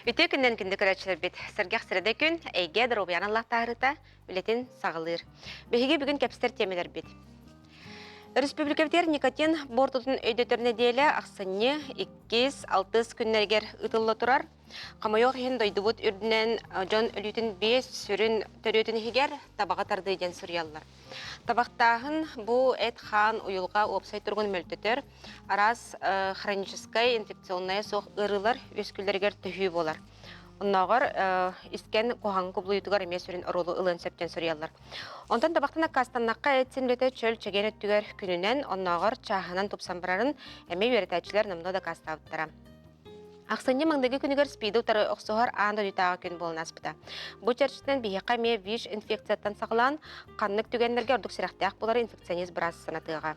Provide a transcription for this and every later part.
Үтүө күннэн күндү көрөөччүлэрбит. Сэргэх сирэдэ күн, эйгэ доруобуйаны аллахтаарыта үлэтин саҕалыыр. Биһиги бүгүн кэпсэтэр тиэмэлэрбит. Өрөспүүбүлүкэбитигэр никотин буортутун өйдөтөр нэдиэлэ ахсынньы 2-6 күннэригэр ыытылла турар. Хомойуох иһин дойдубут үрдүнэн дьон өлүүтүн биэс сүрүн төрүөтүн иһигэр табаҕы тардыы диэн суруйаллар. Табахтааһын бу эт-хаан уйулҕа уопсай туругун мөлтөтөр, араас хроническай инфекционнайа суох ыарыылар үөскүүллэригэр төһүү буолар. Оннооҕор искэн куһаҕан кубулуйуутугар эмиэ сүрүн оруолу ылыан сөп диэн суруйаллар. Онтон табахтан аккаастаннахха эт-сиин үлэтэ чөл чэгиэн өттүгэр күнүнэн, оннооҕор чааһынан тупсан барарын эмиэ үөрэтээччилэр номнуо дакаастаабыттара. Ахсынньы маҥнайгы күнүгэр СПИД утары охсуһар аан дойдутааҕы күн буолан ааспыта. Бу чэрчитинэн биһиэхэ эмиэ ВИЧ инфекцияттан саҕалаан, ханнык түгэннэргэ ордук сэрэхтээх буолар инфекционист быраас санатыаҕа.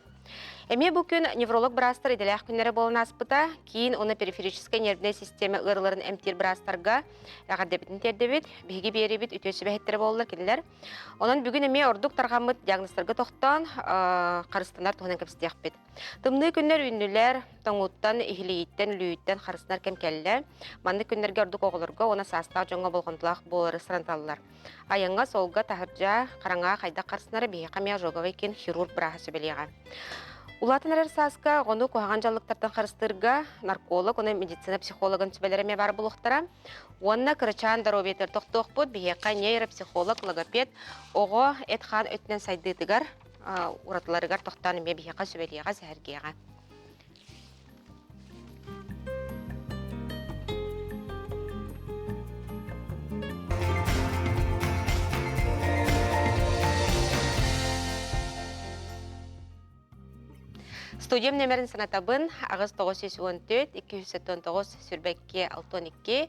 Эмиэ бу күн невролог быраастар идэлээх күннэрэ буолан ааспыта. Киин уонна периферическэй нервнэй систиэмэ ыарыыларын эмтиир быраастарга эҕэрдэбитин тиэрдэбит. Биһиги биэрибит үтүө сүбэһиттэрэ буоллар кинилэр. Онон бүгүн эмиэ ордук тарҕаммыт диагнозтарга тохтоон, харыстанар туһунан кэпсэтиэхпит. Тымныы күннэр үүннүлэр, тоҥуттан, иһилийиттэн, үлүйүттэн харыстанар кэм кэллэ. Маннык күннэргэ ордук оҕолорго уонна саастаах дьоҥҥо болҕомтолоох буолары санаталлар. Айаҥҥа, суолга, таһырдьа, хараҥаҕа хайдах харсынара биһиэхэ эмиэ ожоговай киин хирург бырааһа сүбэлиэҕэ. Улаатан эрэр сааска оҕону куһаҕан дьаллыктартан харыстыырга нарколог уонна медицина психологын сүбэлэрэ эмиэ баар буолуохтара. Уонна кырачаан доруобуйатыгар тохтуохпут, биһиэхэ нейропсихолог, логопед оҕо эт-хаан өттүнэн сайдыытыгар уратыларыгар тохтоон эмиэ биһиэхэ сүбэлиэҕэ, сэһэргиэҕэ. Студиям нөмерин санатабын 8914 279 сүрбэкки 62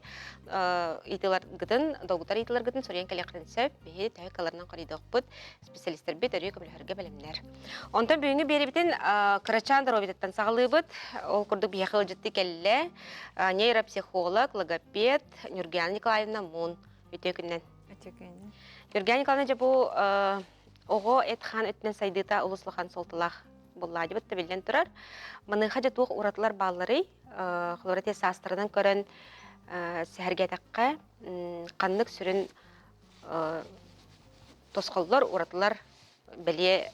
ыйтыларгытын, долгутар ыйтыларгытын суруйан кэлиэххитин сөп. Биһи төһө кыларынан хоруйдуохпут. Специалистэрбит өрүү көмөлөһөргө бэлэмнэр. Онтон бүгүҥҥү биэриибитин кырачаан доруобуйатыттан саҕалыыбыт. Ол курдук биһиэхэ ыалдьыттыы кэллэ нейропсихолог, логопед Нюргиана Николаевна Мун. Үтүө күннэн. Үтүө күннэн. Нюргиана Николаевна, дьэ бу оҕо эт-хаан өттүнэн сайдыыта олус улахан суолталаах буллаадьыбыт да биллэн турар. Маныаха дьэ туох уратылар баалларый? Холобура, ити саастарынан көрөн сэһэргээтэххэ, ханнык сүрүн тосхоллор, уратылар бэлиэ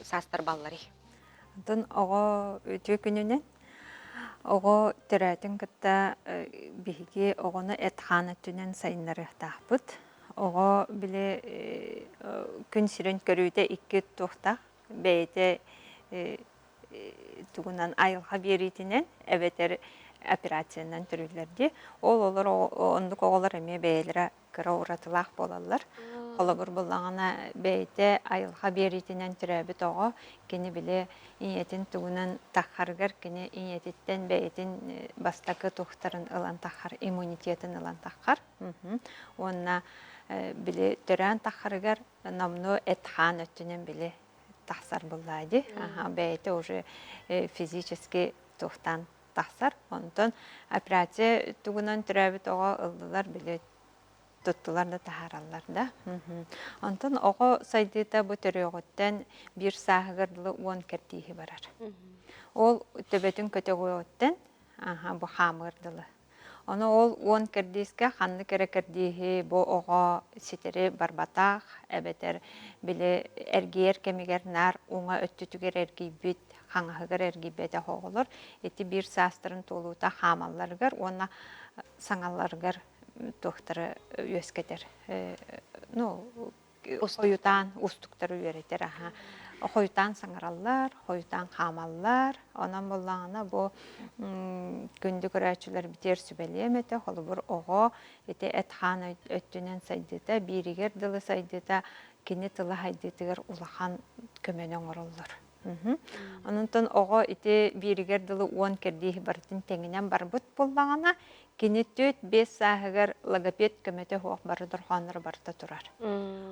саастар баалларый? Онтон оҕо үтүө күнүнэн оҕо төрөөтүн кытта биһиги оҕону эт-хаан өттүнэн сайыннарыахтаахпыт. Оҕо били күн сирин көрүүтэ икки туохтаах бэйэтэ тугунан айылҕа биэриитинэн эбэтэр операциянан төрүүллэр дии. Ол олор оннук оҕолор эмиэ бэйэлэрэ кыра уратылаах буолаллар. Холобур буллаҕына бэйэтэ айылҕа биэриитинэн төрөөбүт оҕо кини били ийэтин тугунан таххарыгар кини ийэтиттэн бэйэтин бастакы туохтарын ылан таххар иммунитетын ылан таххар. Уонна били төрөөн таххарыгар номнуо эт-хаан өттүнэн били тахсар буллаа дии. Бэйэтэ уже физически туохтаан тахсар. Онтон операция тугунан төрөөбүт оҕо ыллылар, били туттулар да таһаараллар да. Онтон оҕо сайдыыта бу төрүөҕүттэн биир сааһыгар дылы уон кэрдииһи барар. Ол төбөтүн көтөҕүөҕүттэн бу хаамыар дылы. Ону ол уон кэрдиискэ ханнык эрэ кэрдииһи бу оҕо ситэри барбатах эбэтэр били эргийэр кэмигэр наар уҥа өттүтүгэр эргийбит, хаҥаһыгар эргийбэтэх оҕолор ити биир саастарын туолуута хаамалларыгар уонна саҥаларыгар туохтары үөскэтэр. Ну, хойутаан уустуктары үөрэтэр аха хойутаан саҥараллар хойутаан хаамаллар онон буоллаҕына бу күндү көрөөччүлэрбитигэр сүбэлиэм этэ холобур оҕо ити эт-хаан өттүнэн сайдыыта бииригэр дылы сайдыыта кини тыла сайдыытыгар улахан көмөнү оҥороллор Онон оҕо ити бииригэр дылы уон кэрдииһи барытын тэҥинэн барбыт буоллаҕына, кини 4-5 сааһыгар логопед көмөтө суох бары дорҕоонноро барыта турар.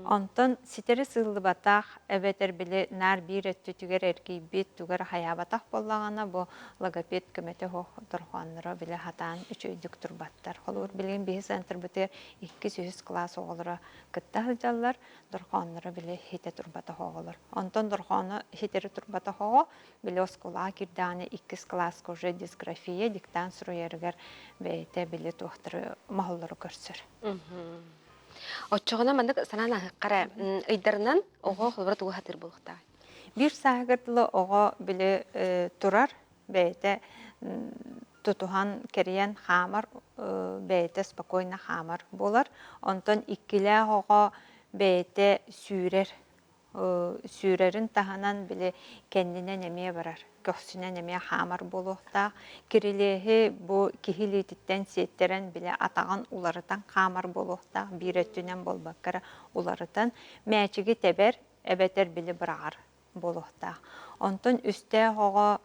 Онтон ситэри сыыллыбатах эбэтэр били наар биир өттүтүгэр эргийбит, тугар хайаабатах буоллаҕына, бу логопед көмөтө суох дорҕоонноро били хатаан үчүгэйдик турбаттар. Холобур, билигин биһи центрбытыгар иккис-үһүс кылаас оҕолоро кытта сылдьаллар. Дорҕоонноро били хитэ турбатах оҕолор. Онтон дорҕооно хитэри турбатах оҕо били оскуолаҕа киирдэҕинэ иккис кылааска уже дисграфия, диктант суруйарыгар бэйэтэ бэйэтэ били туохтары моһоллору көрсөр. Оччоҕуна маннык санаан аһыаххара ыйдарынан оҕо холобура тугу сатыыр буолуохтаах? Биир сааһыгар дылы оҕо били турар, бэйэтэ тутуһан кэрийэн хаамар, бэйэтэ спокойно хаамар буолар. Онтон иккилээх оҕо бэйэтэ сүүрэр. Сүүрэрин таһынан били кэннинэн эмиэ барар, көхсүнэн эмиэ хаамар буолуохтаах. Кирилиэһи бу киһи илиититтэн сиэттэрэн били атаҕын уларытан хаамар буолуохтаах, биир өттүнэн буолбакка эрэ уларытан мээчиги тэбэр эбэтэр били быраҕар буолуохтаах. Онтон үстээх оҕо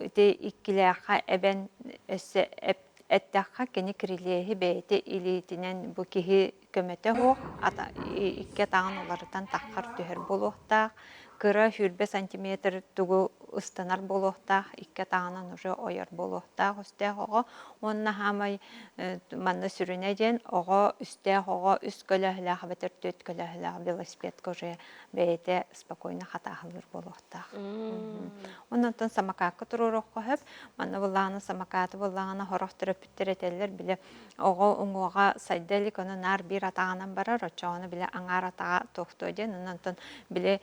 ити иккилээххэ эбэн өссө эттэххэ кини кирилиэһи бэйэтэ илиитинэн бу киһи көмөтө суох икки атаҕын уларытан таххар түһэр буолуохтаах. Кыра 20 сантиметр тугу ыстанар буолуохтаах, икки атаҕынан уже ойор буолуохтаах үстээх оҕо. Уонна хаамай манна сүрүнэ диэн оҕо үстээх оҕо үс көлөһөлөөх эбэтэр түөрт көлөһөлөөх велосипедка уже бэйэтэ спокойно хатааһылыыр буолуохтаах. Онон самокатка туруоруохха сөп. Манна былаана самокаты былаана хорох төрөппүттэр этэллэр бile оҕо уҥуоҕа сайда илик, ону наар биир атаҕынан барар, оччоҕуна бile аҥаар атаҕа туохтуо диэн. Онон бile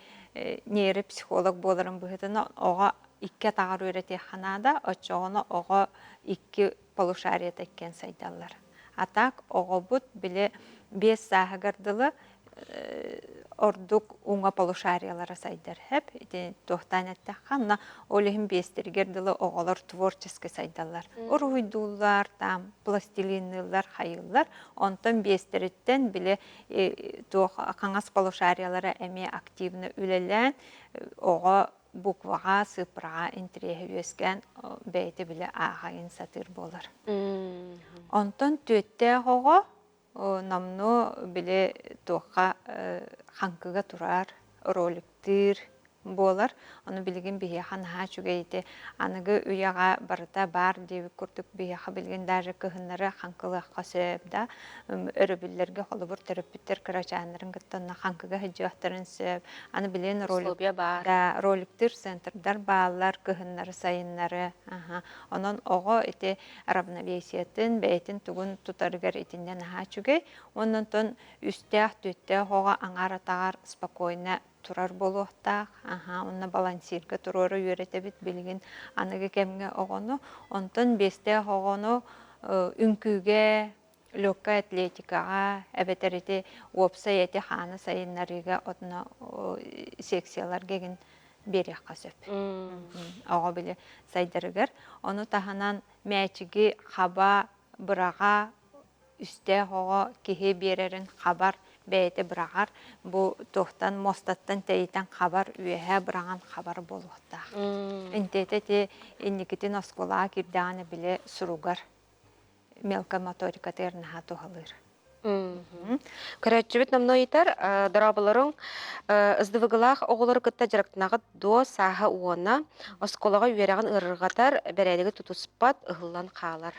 нейропсихолог буоларын быһыытынан оҕо икки атаҕар үөрэтиэххэ наада, оччоҕуна оҕо икки полушариета иккиэн сайдаллар. А так оҕобут били 5 сааһыгар дылы ордук уҥа полушариялара сайдар хэп ити туохтаан эттэххэ онно ол иһин биэстэригэр дылы оҕолор творчески сайдаллар уруһуйдууллар там пластилинныыллар хайыыллар онтон биэстэриттэн били туох хаҥас полушариялара эмиэ активно үлэлээн оҕо букваҕа, сыыппараҕа интэриэһэ үөскээн бэйэтэ билэ ааҕайын сатыыр буолар. Онтон түөттээх оҕо номнуо били туохха хаҥкыга турар, роликтыыр буолар. Ону билигин биһиэхэ наһаа үчүгэй ити аныгы үйэҕэ барыта баар диэбит курдук биһиэхэ билигин даже кыһыннары хаҥкылыахха сөп да өрөбүллэргэ холобур төрөппүттэр кырачааннарын кытта онно хаҥкыга сылдьыахтарын сөп. Аны билигин ролик баар. Да, роликтыыр центрдар бааллар кыһыннары сайыннары. Аха. Онон оҕо ити равновесиетын, бэйэтин тугун тутарыгар итиннэ наһаа үчүгэй. Оннонтон үстээх, түөртээх оҕо аҥаар атаҕар спокойно турар буолуохтаах. Аха, онно балансирга туруора үөрэтэбит билигин аныгы кэмҥэ оҕону. Онтон биэстээх оҕону үҥкүүгэ, легкай атлетикаҕа эбэтэр ити уопсай эти-хааны сайыннарыыга отно секцияларга игин биэриэххэ сөп. Оҕо били сайдарыгар. Ону таһынан мээчиги хаба, быраҕа, үстээх оҕо киһи биэрэрин хабар, бэйэтэ быраҕар, бу туохтан муостаттан тэйитэн хабар, үөһэ быраҕан хабар буолуохтаах. Интиэтэ ити инникитин оскуолаҕа киирдэҕинэ били суругар мелкая моторикатыгар наһаа туһалыыр. Көрөөччүбүт номнуо ыйытар, дорооболоруҥ, СДВГлаах оҕолору кытта дьарыктанаҕыт дуо, сааһа уона, оскуолаҕа үөрэҕин ыарырҕатар, бэрээдэги тутуспат, ыһыллан хаалар.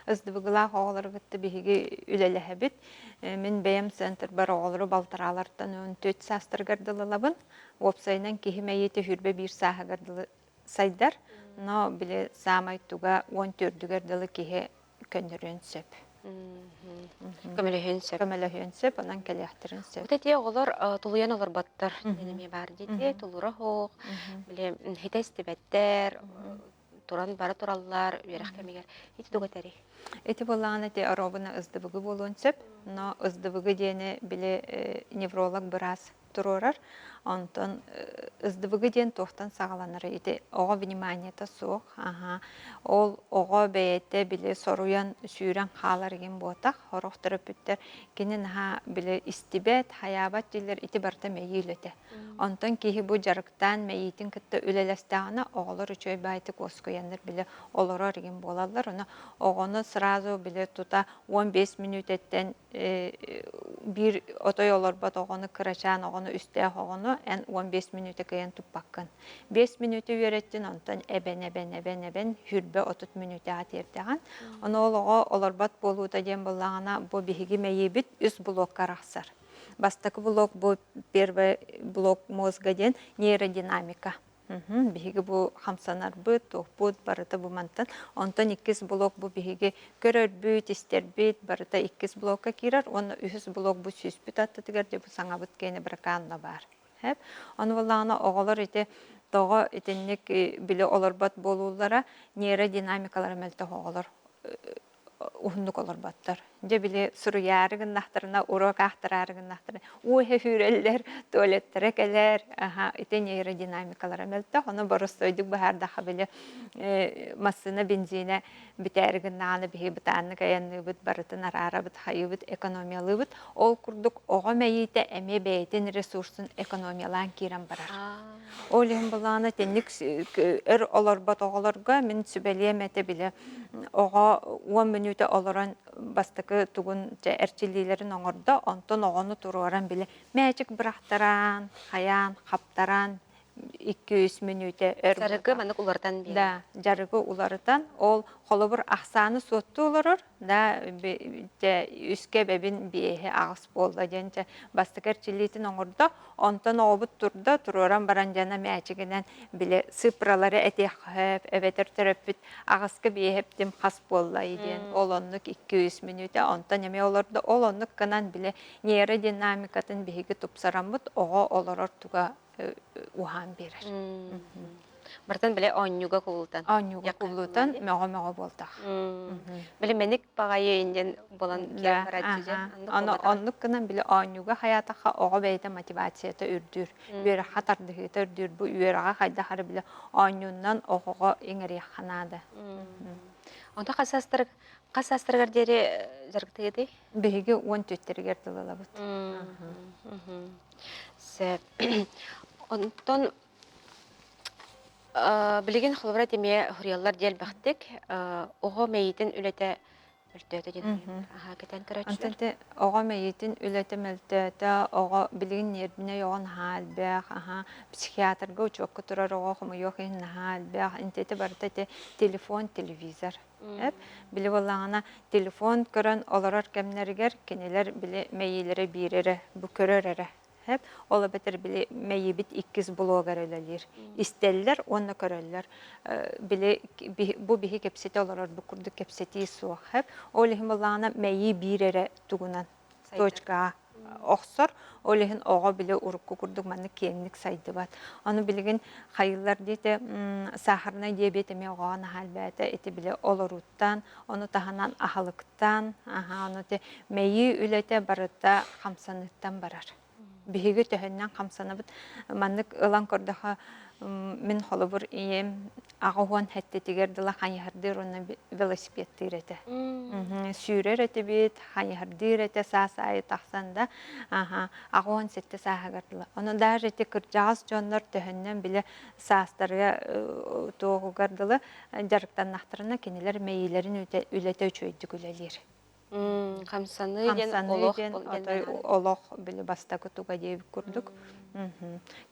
СДВГлаах оҕолору кытта биһиги үлэлэһэбит. Мин бэйэм центрбар оҕолору балтараалартан 14 саастарыгар дылылабын. Уопсайынан киһи мэйиитэ 21 сааһыгар дылы сайдар, но били саамай туга 14-үгэр дылы киһи көннөрүөн сөп. Көмөлөһүөн сөп. Көмөлөһүөн сөп, онон кэлиэхтэрин сөп. Вот эти оҕолор тулуйан олорботтор диэн эмиэ баар дии тулура суох, били хитэ истибэттэр, туран бара тураллар үөрэх кэмигэр. Ити тугу этэрий? Ити буоллаҕына ити оруобуна СДВГ буолуон сөп, но СДВГ диэни били невролог быраас туруорар. Онтон СДВГ диэн туохтан саҕаланарый? Ити оҕо вниманиета суох. Аха. Ол оҕо бэйэтэ били соруйан сүүрэн хаалар игин буотах. Сорох төрөппүттэр кини наһаа били истибэт, хайаабат дииллэр. Ити барыта мэйии үлэтэ. Онтон киһи бу дьарыктаан мэйиитин кытта үлэлэстэҕинэ оҕолор үчүгэй баайтык уоскуйаннар били олорор игин буолаллар. Ону оҕону сразу били тута 15 мүнүүтэттэн биир отой олорбот оҕону, кырачаан оҕону, үстээх оҕону эн 15 мүнүүтэ кыайан туппаккын. 5 мүнүүтэ үөрэттин, онтон эбэн, эбэн, эбэн, эбэн, хүрбэ 30 мүнүүтэҕэ тиэрдэҕин. Ону ол оҕо олорбот буолуута диэн буоллаҕына, бу биһиги мэйиибит үс блокка арахсар. Бастакы блок бу первый блок мозга диэн нейродинамика. Биһиги бу хамсанарбыт, туохпут барыта бу мантан. Онтон иккис блок бу биһиги көрөрбүт, истэрбит барыта иккис блокка киирэр уонна үһүс блок бу сүүспүт аттытыгар дьэ бу саҥабыт киэнэ быракаанна баар. Хэп. Ону буоллаҕына оҕолор ити тоҕо итинник били олорбот буолууллара нейродинамикалара мөлтөх оҕолор уһуннук олорботтор. Дьэ били суруйаары гыннахтарына, уруок аахтараары гыннахтарына уу иһэ сүүрэллэр, туалеттара кэлэр, аха, ити нейродинамикалара мөлтөх. Ону боростуойдук быһаардахха били массыына бензинэ бүтээри гыннаҕына биһиги бытааннык айанныыбыт, барытын араарабыт, хайыыбыт, экономиялыыбыт. Ол курдук оҕо мэйиитэ эмиэ бэйэтин ресурсун экономиялаан киирэн барар. Ол иһин былаана итинник өр олорбот оҕолорго мин сүбэлиэм этэ били оҕо 10 мүнүүтэ олорон бастакы тугун эрчиллиилэрин оҥордо, онтон оҕону туруоран били мээчик бырахтаран, хайаан, хаптаран 2-3 мүнүүтэ өр Дьарыгы маннык уларытан биэрэр. Да, дьарыгы уларытан, ол холобур ахсааны суоттуу олорор, да дьэ үскэ эбэбин биэһи аҕыс буолла диэн дьэ бастакы эрчиллиитин оҥордо, онтон оҕобут турда, туруоран баран дьана мээчигинэн били цифралары этиэххэ сөп, эбэтэр төрөппүт аҕыска биэһэптим хас буолла диэн ол оннук 2-3 мүнүүтэ онтон эмиэ олордо, ол оннук гынан били нейродинамикатын биһиги тупсараммыт оҕо олорор туга уһаан биэрэр. Бартан бile оонньууга кубулутан. Оонньууга кубулутан мөҕө-мөҕө буолтах. Били мэник баҕайы инден болан киэр барааччы дьэ. Аны оннук гынан били оонньууга хайаатахха оҕо бэйэтэ мотивацията үрдүүр, үөрэххэ тардыһыыта үрдүүр. Бу үөрэҕэ хайдах эрэ били оонньуунан оҕоҕо иҥэриэххэ наада. Онто хас саастарыгар диэри дьарыктыгытый? Биһиги 14-тэригэр тылылабыт. Сөп. Онтон билигин холобура эмиэ хуруйаллар диэн элбэхтик оҕо мэйиитин үлэтэ мөлтөөтө диэн аһаа кэтэн Онтон көрөөччүлэр. ити оҕо мэйиитин үлэтэ мөлтөөтө, оҕо билигин ньиэрбинэй оҕо наһаа элбэх, аһаа, психиатрга учуокка турар оҕо хомойуох иһин наһаа элбэх, интиэтэ барыта ити телефон, телевизор. Эп, били буоллаҕына телефон көрөн олорор кэмнэригэр кинилэр били мэйиилэрэ биир эрэ, бу көрөр эрэ. Эп, ол эбэтэр били мэйиибит иккис блогар үлэлиир. Истэллэр уонна көрөллөр. Били бу биһи кэпсэтэ олорор бу курдук кэпсэтии суох. Эп, ол иһин буоллаҕына мэйии биир эрэ тугунан точкаҕа охсор. Ол иһин оҕо били урукку курдук маннык киэҥник сайдыбат. Ону билигин хайыыллар диэтэ сахарнай диабет эмиэ оҕоҕо наһаа элбээтэ. Ити били олорууттан, ону таһынан аһылыктан, аһа, ону ити мэйии үлэтэ барыта хамсаныыттан барар. Биһиги төһөннөн хамсанабыт. Маннык ылан көрдөхө, мин холобур ийэм 87-тигэр дылы хайыһардыыр уонна велосипедтыыр этэ. Сүүрэр этибит, хайыһардыыр этэ саас аайы тахсан да, аха, 87 сааһыгар дылы. Ону даже ити кырдьаҕас дьоннор төһөннөн бile саастарыга туоҕугар дылы дьарыктаннахтарына кинилэр мэйиилэрин үлэтэ үчүгэйдик үлэлиир. Хамсаныы диэн Хамсаныы олох диэн диэн отой наада. олох били бастакы туга диэбит курдук.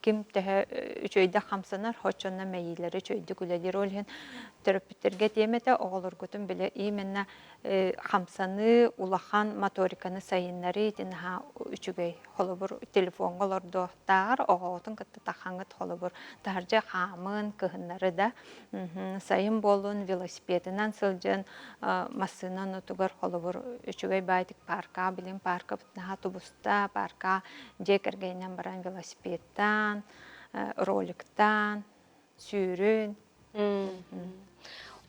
Ким төһө үчүгэйдик хамсанар, оччонно мэйиилэрэ үчүгэйдик үлэлиир. Ол иһин төрөппүттэргэ этиэм этэ, оҕолоргутун били именно хамсаныы улахан моториканы сайыннарыы ити наһаа үчүгэй. Холобур, телефоҥҥа олордуохтааҕар оҕоҕутун кытта тахаҥҥыт холобур таһырдьа хаамын, кыһыннары да сайын буоллун велосипедынан сылдьан массыына оннутугар холобур үчүгэй баайтык парка билин паркабыт наһаа тубуста парка дьиэ кэргэнинэн баран велосипедтаан роликтаан сүүрүн.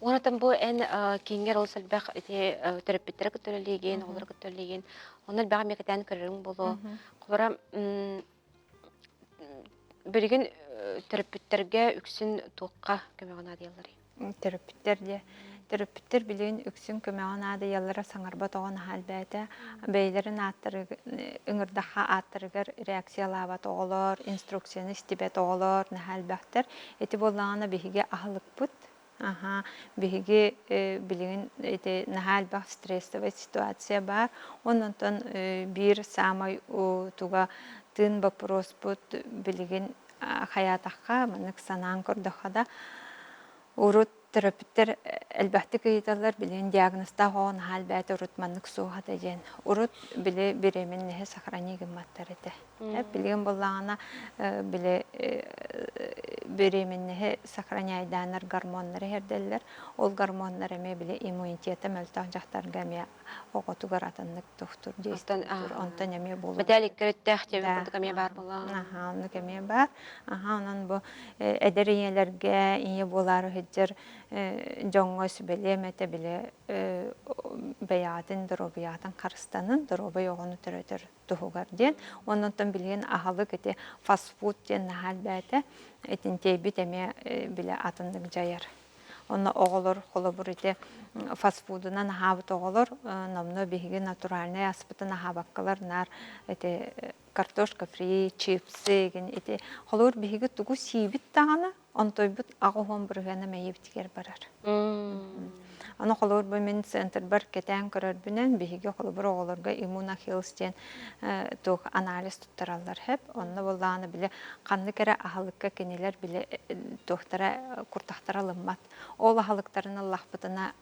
Уонна бу эн кииҥҥэр олус элбэх ити төрөппүттэрэ кытта үлэлиигин, оҕолору кытта үлэлиигин. Онно элбэҕи эмиэ кэтээн көрөрүҥ буолуо. Холобура, билигин төрөппүттэргэ үксүн туохха көмөҕө наадыйалларый? Төрөппүттэр диэ. Төрөппүттэр билигин үксүн көмөҕө наадыйаллара саҥарбат оҕо наһаа элбээтэ. Бэйэлэрин ааттары ыҥырдахха ааттарыгар реакциялаабат оҕолор, инструкцияны истибэт оҕолор наһаа элбэхтэр. Ити буоллаҕына биһиги аһылыкпыт Аха, биһиги билигин ити наһаа элбэх стрессовай ситуация баар. Онон биир саамай туга тыын боппуруоспут билигин хайаатахха маннык санаан көрдөххө да урут Төрөппүттэр элбэхтик ыйыталлар, билигин диагнозтаах оҕо наһаа элбээтэ, урут маннык суох этэ диэн. Урут били беременноһы сохрани гымматтар этэ. Билигин буоллаҕына били беременноһы сохраняйдааннар гормоннары иһэрдэллэр. Ол гормоннар эмиэ били иммунитета мөлтөх дьахтарга эмиэ оҕотугар атыннык тохтур действуйдуур. Онтон эмиэ буолуон Мэтээл икки өрүттээх диэбит курдук эмиэ баар буолла. Аха, оннук эмиэ баар. Аха, онон бу эдэр ийэлэргэ ийэ буолаары сылдьар дьоҥҥо сүбэлиэм этэ били бэйэҕитин доруобуйаҕытын харыстанын, доруобай оҕону төрөтөр туһугар диэн. Оннуттан билигин аһылык ити фастфуд диэн наһаа элбээтэ. Итинтиэйбит эмиэ били атыннык дьайар. Онно оҕолор холобур ити фастфудунан аһаабыт оҕолор номнуо биһиги натуральнай аспытын аһаабаккалар наар ити картошка фри, чипсы игин ити холобур биһиги тугу сиибит даҕаны онтойбут 80% мэйиибитигэр барар. Аны холобур бу мин центрбар кэтээн көрөрбүнэн биһиги холобур оҕолорго иммунохилс диэн туох анализ туттараллар хэп. Онно буоллаҕына били ханнык эрэ аһылыкка кинилэр били туохтара куртахтара ылыммат. Ол аһылыктарын ыллахпытына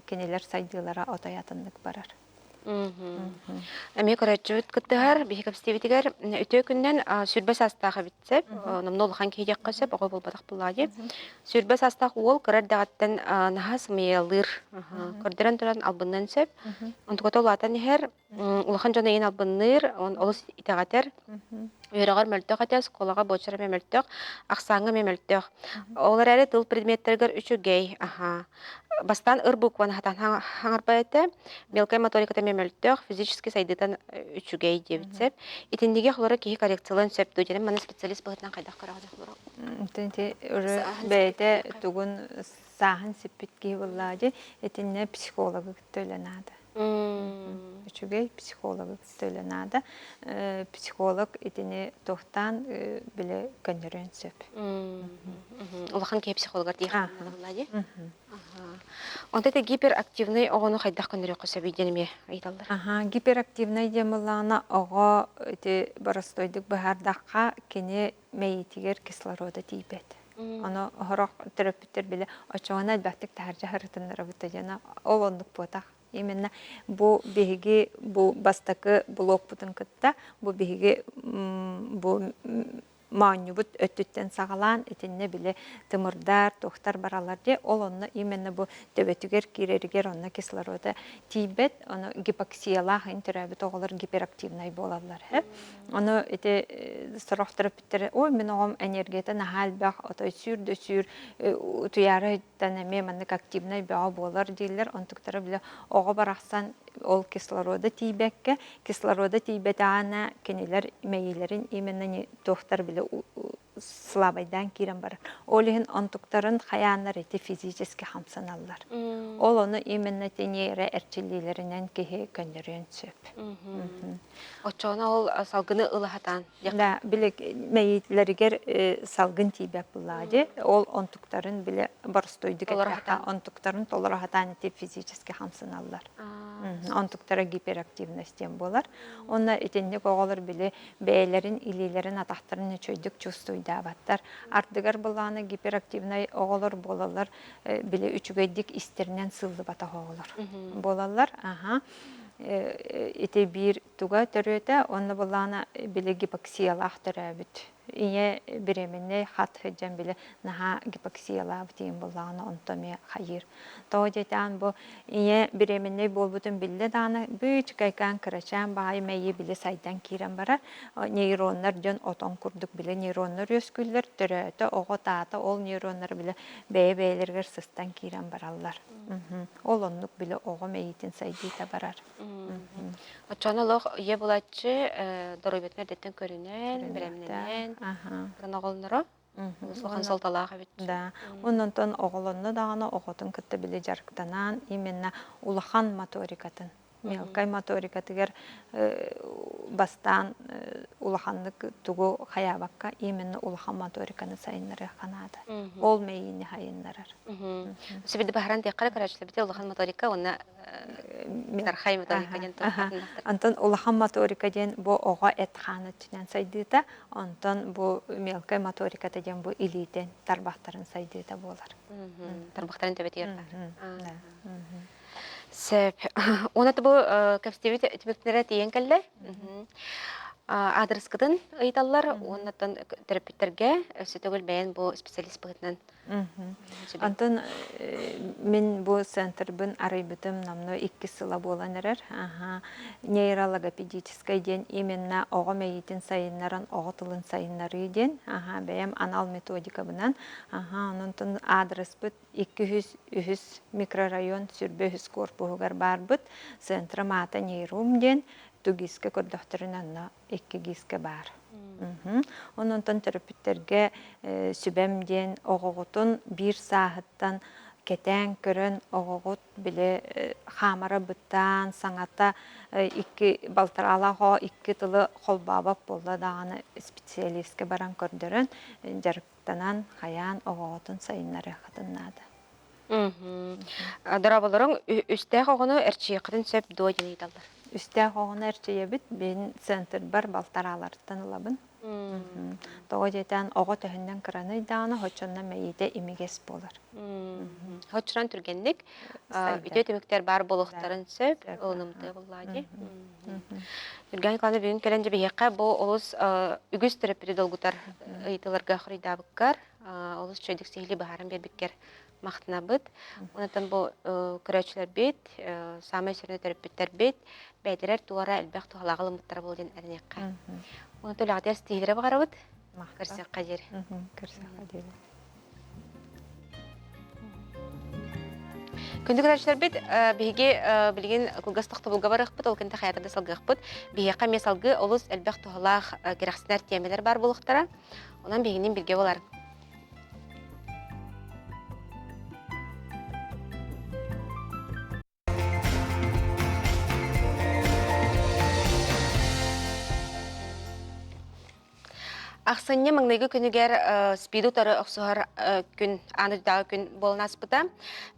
кинилэр сайдыылара отой атыннык барар. Эмиэ көрөөччүбүт кыттыһар, биһи кэпсэтиибитигэр үтүө күннэн 20 саастаах эбит сөп, номнуо улахан киһи диэххэ сөп, оҕо буолбатах буоллаҕа дии. 20 саастаах уол кыра эрдэҕиттэн наһаа сымыйалыыр, көрдөрөн туран албынныан сөп. Онтуката улаатан иһэр, улахан дьон эйин албынныыр, олус итэҕэтэр. Үөрэҕэр мөлтөх этэ, оскуолаҕа буочара эмиэ мөлтөх, ахсааҥҥа эмиэ мөлтөх. Ол эрээри тыл предметтэригэр үчүгэй, аһаа. Бастаан ыр букваны хатан хаҥарбат этэ, мелкай моториката эмиэ мөлтөх, физически сайдыытан үчүгэй диэбит сөп. Итинниги холоро киһи коррекциялыан сөп дуу диэн манна специалист быһыытынан хайдах көрөҕүн холоро? Бэйэтэ тугун сааһын сиппит киһи буоллаа дии, итиннэ психологы кытта үлэ наада. Үчүгэй психологы кытта үлэ наада. Психолог итини туохтаан бile көннөрүөн сөп. Улахан киһи психологар диэх дии. Онто это гиперактивный оҕону хайдах көннөрүөххэ сөбүй диэн эмиэ ыйыталлар. Аха, гиперактивный диэн буоллаҕына оҕо ити боростуойдук быһаардахха кини мэйиитигэр кислорода тиийбэт. Ону сорох төрөппүттэр бile оччоҕуна элбэхтик таһырдьа сырытыннарабыт диэн ол оннук буотах. Именно бу биһиги бу бастакы блокпутун кытта бу биһиги бу моонньубут өттүттэн саҕалаан итиннэ били тымырдар, туохтар бараллар дии ол онно именно бу төбөтүгэр киирэригэр онно кислорода тиийбэт, ону гипоксиялаах ин төрөөбүт оҕолор гиперактивнай буолаллар. Ону ити сорох төрөппүттэр ой мин оҕом энергията наһаа элбэх, отой сүүр да сүүр утуйаарыттан эмиэ маннык активнай бөҕө буолар дииллэр. Онтуктара бile оҕо барахсан ол кислорода тиийбэккэ, кислорода тиийбэтэҕинэ кинилэр мэйиилэрин именно туохтар бile слабайдаан киирэн барар. Ол иһин онтуктарын хайааннар ити физически хамсаналлар. Ол ону именно тиниэрэ эрчиллиилэринэн киһи көннөрүөн сөп. Оччоҕуна ол салгыны ыла сатаан. Да, били мэйиилэригэр салгын тиийбэт буоллаҕа дии. Ол онтуктарын били боростуойдук эттэххэ, онтуктарын толоро сатаан ити физически хамсаналлар. Онтуктара гиперактивность диэн буолар. Онно итинник оҕолор били бэйэлэрин илиилэрин атахтарын үчүгэйдик чувствуйдаабаттар. Ардыгар былааны гиперактивнай оҕолор буолаллар, били үчүгэйдик истэринэн сыллыбатах оҕолор буолаллар. Аха. Ити биир туга төрүөтэ, онно былаана били гипоксиялаах төрөөбүт ийэ беременнэй хат сылдьан били наһаа гипоксиялаабыт ийэм буоллаҕына онто эмиэ хайыыр. Тоҕо диэтээн бу ийэ беременнэй буолбутун биллэ даҕаны быычыкайкаан кырачаан баҕайы мэйии били сайдан киирэн барар. Нейроннар дьон отон курдук били нейроннар үөскүүллэр төрөөтө оҕо таата ол нейроннар били бэйэ-бэйэлэригэр сыстан киирэн бараллар. Ол оннук били оҕо мэйиитин сайдыыта барар. Оччоҕуна олох ийэ булааччы доруобуйатын эрдэттэн көрүнэн, бэлэмнэнэн, оҕолоноро улахан суолталаах эбит. Да. Оннонтон оҕолонно даҕаны оҕотун кытта били дьарыктанан именно улахан моторикатын. Мелкай моторикатыгар бастаан улаханнык тугу хайаабакка именно улахан моториканы сайыннарыахха наада. Ол мэйиини сайыннарар. Сөбүдү баһаран диэххэ көрөөччүлэрбит улахан моторика уонна тархай моторика диэн Онтон улахан моторика диэн бу оҕо эт-хаан өттүнэн сайдыыта, онтон бу мелкай моториката диэн бу илиитин, тарбахтарын сайдыыта буолар. Тарбахтарын төбөтүгэр баар. Сөп. Уонна бу кэпсэтиибит түмүктэрэ тиийэн кэллэ. Аадырыскытын ыйыталлар уоннаттан төрөппүттэргэ өссө төгүл бэйэн бу специалист быһыытынан Онтон мин бу центрбын арыйбытым номнуо иккис сыла буолан эрэр. Нейрологопедическай диэн именно оҕо мэйиитин сайыннаран оҕо тылын сайыннарыы диэн. Бэйэм анал методикабынан. Онон аадырыспыт 203 микрорайон сүрбэ үһүс корпуһугар баарбыт. Центрым аата Нейрум диэн. Тугиска көрдөхтөрүнэ онно икки гиискэ баар. Онон төрөппүттэргэ сүбэм диэн оҕоҕутун биир сааһыттан кэтээн көрөн оҕоҕут били хаамара бытаан саҥата икки балтараалаах оҕо икки тылы холбообот буолла даҕаны специалистка баран көрдөрөн дьарыктанан хайаан оҕоҕутун сайыннарыаххытын наада. Дорооболоруҥ, үстээх оҕону эрчийиэххитин сөп дуо диэн ыйыталлар. Үстээх оҕону эрчийэбит, мин центрбар балтарааларыттан ылабын. Тоҕо диэтээн оҕо төһөннөн кыраный даҕаны оччонно мэйиитэ имигэс буолар. Оччонон түргэнник үтүө түмүктэр баар буолуохтарын сөп, ылынымтыа буоллаа дии. Юрген Николаевна бүгүн кэлэн дьэ биһиэхэ бу олус үгүс төрөппүтү долгутар ыйытыыларга хоруйдаабыккар олус үчүгэйдик сиһилии быһааран биэрбиккэр махтанабыт. Онтон бу көрөөччүлэрбит, саамай сүрүнэ төрөппүттэрбит бэйдэрэр туора элбэх туһалааҕы ылыммыттара буолуо диэн эрэниэххэ. Онон үлэҕитигэр ситиһиилэри баҕарабыт. Көрсүөххэ диэри. Көрсүөххэ диэри. Күндү көрөөччүлэрбит, биһиги билигин кылгас тохтобулга барыахпыт, ол кэннэ хайата да салгыахпыт. Биһиэхэ эмиэ салгыы олус элбэх туһалаах кэрэхсэнэр тиэмэлэр баар буолуохтара. Онон биһигинин билгэ болар. Ахсынньы маҥнайгы күнүгэр СПИД утары охсуһар күн, аан дойдутааҕы күн буолан ааспыта.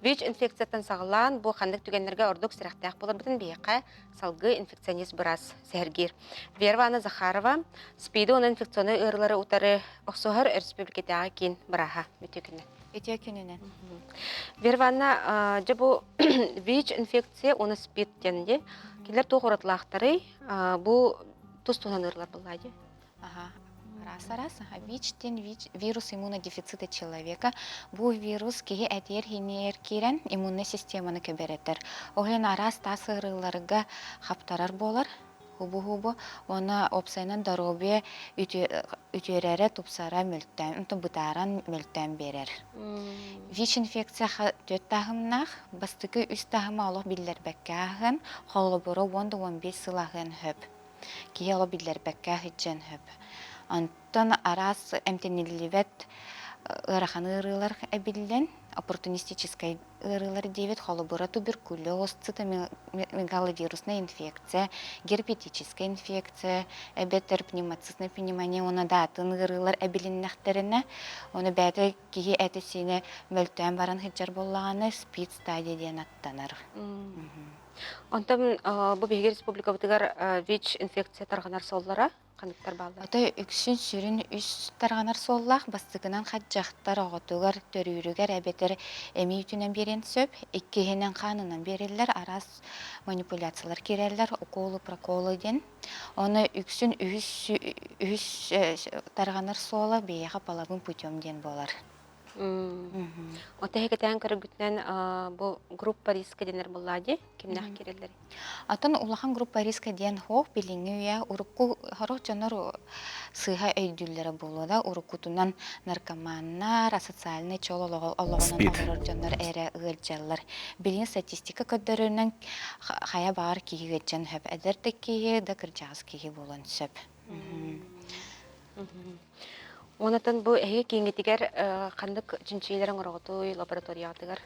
ВИЧ инфекцияттан саҕалаан бу ханнык түгэннэргэ ордук сэрэхтээх буоларбытын биһиэхэ салгыы инфекционист быраас сэһэргиир. Вера Ивановна Захарова, СПИД уонна инфекционнай ыарыылары утары охсуһар өрөспүүбүлүкэтээҕи киин бырааһа. Үтүө күнүнэн. Үтүө күнүнэн. Вера Ивановна, дьэ бу ВИЧ инфекция уонна СПИД диэн дии. Кинилэр туох уратылаахтарый? Бу тус-туһунан ыарыылар буоллаа дии. Ага. Раз-раз. ВИЧ диэн ВИЧ вирус иммунодефицита человека. Бу вирус киһи этиэр-хиниэр киирэн иммуннай системаны көбөрөтөр. Ол иһин араас таас ыарыыларга хаптарар буолар. Хубу-хубу. Уонна уопсайынан доруобуйа үтүөрэрэ, тупсара мөлтөөн, онтон бытааран мөлтөөн биэрэр. ВИЧ-инфекция түөрт таһымнаах. Бастакы үс таһыма олох биллэрбэккэ ааһыан, холобура уон да 15 сыл аһыан сөп. Киһи олох биллэрбэккэ сылдьыан сөп. Онтон араас эмтэниллибэт ыарахан ыарыылар эбиллэн, оппортунистическай ыарыылар диэбит, холобура туберкулез, цитомегаловируснай инфекция, герпетическэй инфекция, эбэтэр пневмоцистная пневмония уонна да атын ыарыылар эбилиннэхтэринэ, ону бэйэтэ киһи этэ-сиинэ мөлтөөн баран сылдьар буоллаҕына, спид стадия диэн аттанар. Онтон бу биһиги республикабытыгар ВИЧ инфекция тарҕанар суоллара ханныктар бааллар? Ото үксүн сүрүн үс тарҕанар суоллаах бастакынан хат дьахтар оҕотугар төрүүрүгэр эбэтэр эмиий үтүнэн биэриэн сөп, иккиһинэн хаанынан биэрэллэр, араас манипуляциялар киирэллэр, уколы, проколы диэн. Оны үксүн үһүс үһүс тарҕанар суола биһиэхэ половым путем диэн буолар. Оттон кэтээн көрөргүтүнэн бу группа риска дэнэр буоллаа дии, кимнээх киирэллэрий? Атын улахан группа риска диэн суох, билиҥҥи үйэ урукку сорох дьоннор сыыһа өйдүүллэрэ буолуо да, уруккутунан наркоманнар, асоциальнай чөл олоҕунан олорор дьоннор эрэ ыалдьаллар. Билигин статистика көрдөрөрүнэн хайа баҕар киһи ыалдьан сөп, эдэр да киһи, да кырдьаҕас киһи буолуон сөп. Онтон бу эһиги кииҥҥитигэр ханнык чинчийиилэр оҥороҕутуй лабораторияҕытыгар?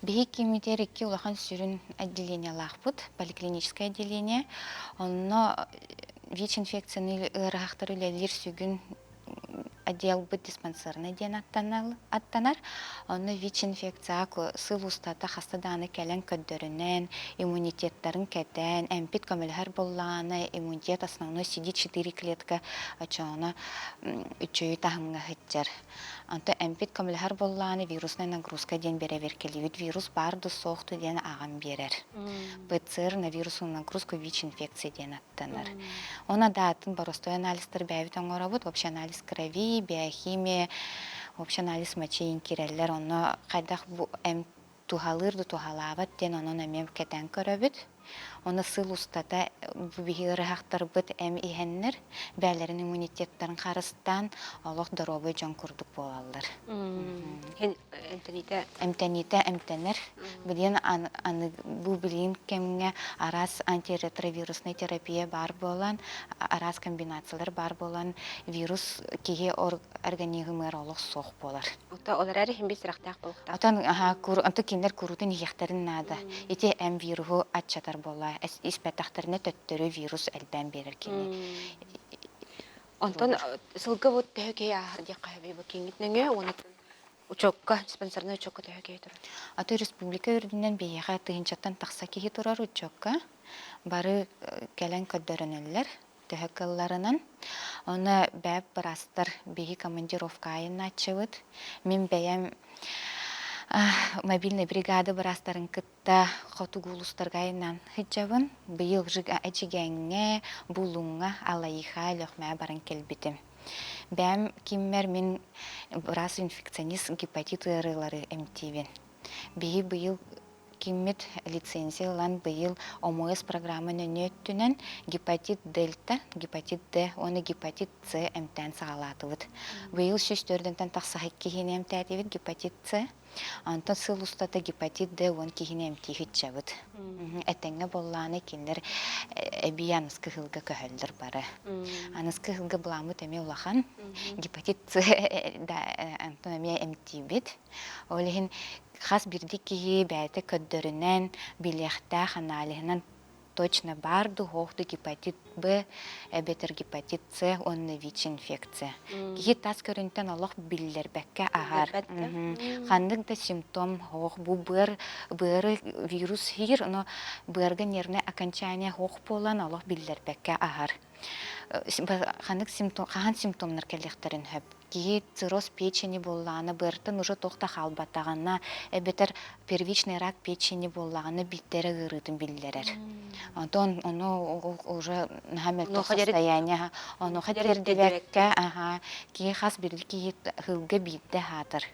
Биһи киммитигэр икки улахан сүрүн отделениелаахпыт, поликлиническое отделение. Онно ВИЧ-инфекцияны ыарыһахтар үлэлиир сүгүн отделбыт диспансерный диэн аттанар. Онно ВИЧ-инфекция сыл устата хаста даҕаны кэлэн көрдөрүнэн, иммунитеттарын кэтээн, эмпит көмөлөһөр буоллаҕына, иммунитет основной CD4 клетка очоҕуна үчүгэй таһымҥа сылдьар. Онтон эмпит көмөлөһөр буоллаҕына вирусная нагрузка диэн бэрэбиэркэлиибит. Вирус баар да суох да диэн ааҕан биэрэр. ПЦР на вирусную нагрузку ВИЧ-инфекция диэн аттанар. Оны даатын боростой анализтар бэйэбит оҥоробут. Общий анализ крови, биохимия, общий анализ мочи киирэллэр. Онно хайдах бу эмп туһалыыр да туһалаабат диэн онон эмиэ кэтээн көрөбүт. Ону сыл устата бу биһи ыарыһахтарбыт эм иһэннэр, бэйэлэрин иммунитеттарын харыстаан, олох доруобай дьон курдук буолаллар. Эмтэниитэ Эмтэниитэ эмтэнэр. Билигин аны бу билигин кэмҥэ араас антиретровируснай терапия баар буолан, араас комбинациялар баар буолан, вирус киһи организмыгар олох суох буолар. Ото ол эрээри иһин биир сүрэхтээх буолуохтаах. Отон онто кинилэр куруутун иһиэхтэрин наада. Ити эм вируһу аччатар буолла. Испэтэхтэринэ төттөрү вирус элбээн биэрэр кини. Онтон сылга бу төһө киһи ааһар диэххэ сөбүй бу кииҥҥит нөҥүө уонна учуокка, диспансернай учуокка төһө киһи турар? Аты республика үрдүнэн биһиэхэ тыһыынчаттан тахса киһи турар учуокка. Бары кэлэн көрдөрүнэллэр. Төһө кыалларынан. Онно бэп быраастар биһи командировка айаннааччыбыт. Мин бэйэм мобильнай бригада быраастарын кытта хотугу улуустарга айаннаан сылдьабын. Быйыл Эдьигээҥҥэ, Булуҥҥа, Аллайыха, Өлүөхүмэҕэ баран кэлбитим. Бэйэм киммэр мин быраас-инфекционист гепатит ыарыылары эмтиибин. Биһи быйыл Киммит лицензия ылан быйыл ОМС программа нөҥүө өттүнэн гепатит дельта, гепатит Д уонна гепатит С эмтээн саҕалаатыбыт. Быйыл 104-тэн тахса киһини эмтээтибит гепатит С. Онтон сыл устата гепатит Д 10 киһини эмтии сылдьабыт. Этэҥҥэ буоллаҕына кинилэр эбии аныскы ыһылга көһөллөр бары. Аныскы ыһылга былааммыт эмиэ улахан. Гепатит С да онтон эмиэ эмтиибит. Ол иһин хас биирдии киһи бэйэтэ көрдөрүнэн, билиэхтээх аналиһынан точно баар дуу, суох дуу гепатит Б эбэтэр гепатит С уонна ВИЧ-инфекция. Киһи тас көрүнтэн олох биллэрбэккэ аһар. Ханнык да симптом суох. Бу быар, быары вирус иһир, но быарга нервное окончание суох буолан олох биллэрбэккэ аһар. Ханнык симптом, хаһан симптомнар кэлиэхтэрин сөп. Киһи цирроз печени буоллаҕына, быартан уже туох да хаалбатаҕына, эбэтэр первичный рак печени буоллаҕына биирдэрэ ыарыытын биллэрэр. Онтон ону уже наһаа мөлтөх состояние онуоха тиэрдибэккэ аха киһи хас биирдии киһи ыһыылга биирдэ аһаатар.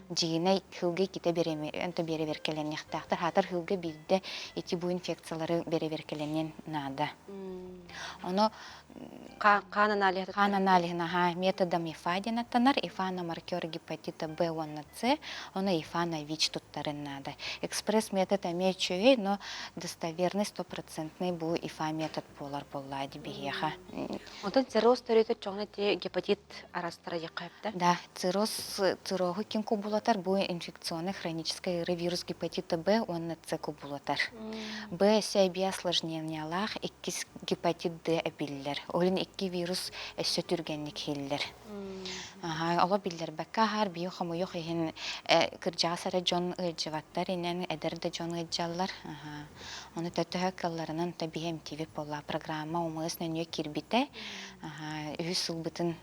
Дьиҥинэ ыһыылга иккитэ бэрэбиэркэлэниэхтээхтэр. Аһаатар ыһыылга биирдэ ити бу инфекциялары бэрэбиэркэлэниэн наада. Ону Хаан аналиһа Хаан аналиһын аһаа методом ИФА диэн аттанар. ИФА на маркер гепатита Б уонна С, ону ИФА на ВИЧ туттарын наада. Экспресс-метод эмиэ үчүгэй, но достоверный стопроцентный бу ИФА метод буолар буоллаа дии биһиэхэ. Онтон цирроз төрүөтэ чоҕуна ити гепатит арастара диэххэ сөп да? Да, цирроз, цирроһу ким кубулатар? Бу инфекционный хронический ыарыы вирус гепатита Б уонна С кубулатар. Б өссө эбии осложнениялаах, иккис гепатит Д эбиллэр. Ол иһин икки вирус өссө түргэнник иһиллэр. Оло биллэрбэккэ аһаар биир хомойуох иһин кырдьаҕас эрэ дьон ыалдьыбаттар инэн эдэр да дьон ыалдьаллар. Ону төһө кыалларынан то биһи эмтиибит буолла. Программа ОМС нөҥүө киирбитэ. Үһүс сылбытын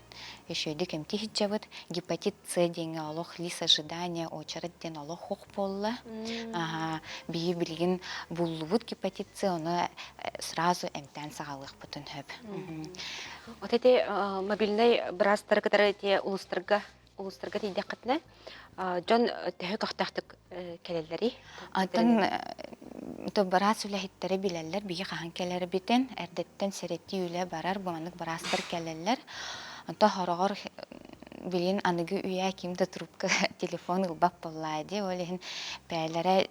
үчүгэйдик эмтии сылдьабыт. Гепатит С диэҥҥэ олох лист ожидания очередь диэн олох суох буолла. Биһи билигин буллубут гепатит С, ону сразу эмтээн саҕалыахпытын сөп. Вот эти мобильнай быраастары кытары эти улуустарга улуустарга тиийдэххитинэ дьон төһө көхтөөхтүк кэлэллэрий? Атын то быраас үлэһиттэрэ билэллэр, биһи хаһан кэлэрбитин, эрдэттэн сэрэтии үлэ барар, бу маннык быраастар кэлэллэр. Онто хороҕор билин аныгы үйэ ким да трубка телефон ылбат буоллаа дии, ол иһин бэйэлэрэ.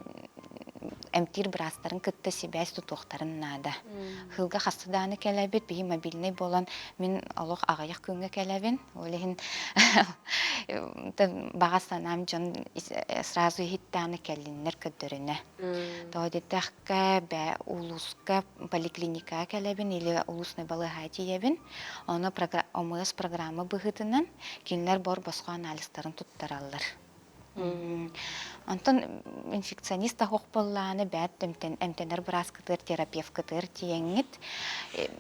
Эмтиир быраастарын кытта сибээс тутуохтарын наада. Хылга хаста дааны кэлэбит, биһи мобильнай буолан мин олох аҕыйах күҥҥэ кэлэбин. Ол иһин баҕа санаам дьон сразу иһиттэҕинэ кэллиннэр көрдөрүнэ. Тоҕо диэтэххэ, бэ улууска поликлиникаҕа кэлэбин или улуусный балыыһаҕа тиийэбин. Ону ОМС программа быһыытынан кинилэр бор босхо анализтарын туттараллар. Онтон инфекционист аһох буоллаҕына бэт эмтэнэр бырааскытыгар терапевкытыгар тиийэҥҥит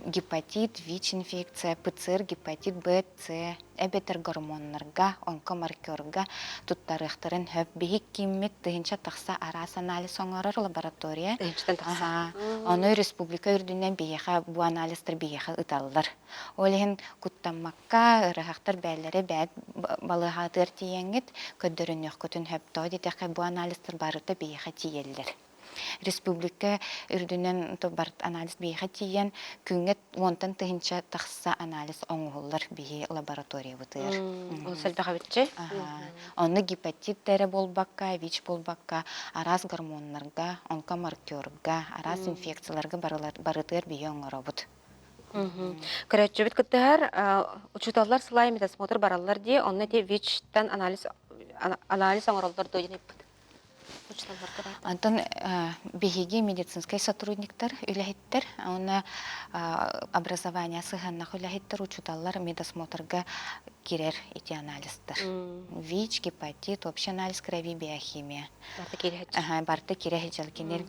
гепатит, ВИЧ-инфекция, ПЦР, гепатит Б, С эбэтэр гормоннарга, онкомаркерга туттарыахтарын сөп. Биһик кииммит тыһыынча тахса араас анализ оҥорор лаборатория. Тыһыынчаттан тахса. Ону республика үрдүнэн биһиэхэ бу анализтар биһиэхэ ыталлар. Ол иһин куттаммакка, ыарыһахтар бээлэрэ бээт балыыһаҕытыгар тиийэҥҥит көрдөрүнүөххүтүн сөп. Тоҕо диэтэххэ бу анализтар барыта биһиэхэ тиийэллэр. Республика үрдүнэн барыт анализ биһиэхэ тиийэн, күҥҥэ уонтан тыһыынча тахса анализ оҥоһуллар биһи лабораториябытыгар. Ол элбэх эбитчи. Онно гепатит да эрэ буолбакка, ВИЧ буолбакка, араас гормоннарга, онкомаркерга, араас инфекцияларга барытыгар биһи оҥоробут. Көрөөччүбүт кыттыһар учууталлар сылай медосмотр бараллар дии, онно ити ВИЧ-тан анализ анализ оҥороллор дуо диэн ыйыппыт. Учууталларга баар. Онтон биһиги медицинскэй сотрудниктар үлэһиттэр, уонна образование сыһыаннах үлэһиттэр, учууталлар медосмотрга кирэр ити анализтар. ВИЧ, гепатит, общий анализ крови, биохимия. Барыта киирэ сылдьар. Барыта киирэ сылдьар. Кинилэр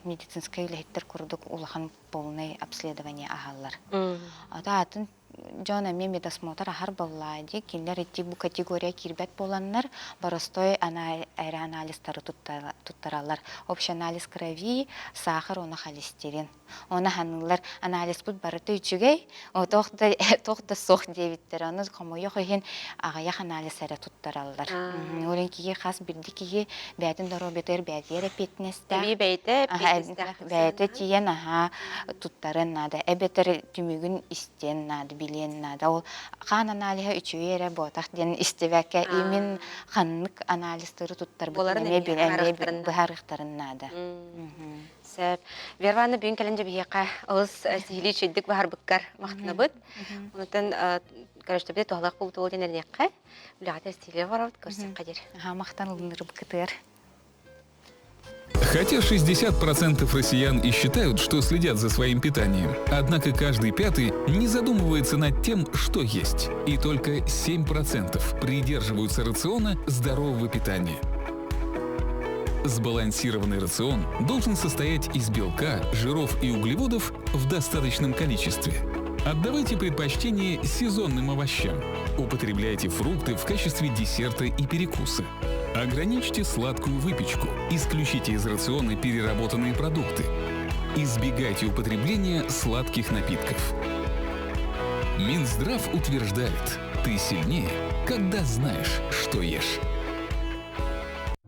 медицинскэй үлэһиттэр курдук улахан полный обследование аһаллар. Ата атын дьон эмиэ медосмотр аһар буоллаа дии. Кинилэр ити бу категория киирбэт буоланнар боростой эрэ анализтары туттараллар. Общий анализ крови, сахар уонна холестерин. Оны ханыылар анализпыт барыта үчүгэй, туох да туох да суох диэбиттэр. Ону хомойуох иһин аҕыйах анализ эрэ туттараллар. Ол киһи хас бирди киһи бэйэтин доруобуйатыгар бэйэтигэр эппиэтинэстээх. Эбии бэйэтэ эппиэтинэстээх. Бэйэтэ тиийэн аһаа туттарын наада, эбэтэр түмүгүн истиэн наада, билиэн наада. Ол хаан аналиһа үчүгэй эрэ буотах диэн истибэккэ имин ханнык анализтары туттарбытын эмиэ быһаарыахтарын наада. Сөп. Верваны бүгүн кэлэн дьэ биһиэхэ олус сиһилии үчүгдүк баһарбыккар махтанабыт. Онтон көрөштөбүтэ туһалаах буолбут диэн эриэххэ. Үлэҕитэ стиле барабыт көрсөххө диир. Махтан ылынырбыкытыгар. Хотя 60% россиян и считают, что следят за своим питанием, однако каждый пятый не задумывается над тем, что есть. И только 7% придерживаются рациона здорового питания. Сбалансированный рацион должен состоять из белка, жиров и углеводов в достаточном количестве. Отдавайте предпочтение сезонным овощам. Употребляйте фрукты в качестве десерта и перекуса. Ограничьте сладкую выпечку. Исключите из рациона переработанные продукты. Избегайте употребления сладких напитков. Минздрав утверждает, ты сильнее, когда знаешь, что ешь.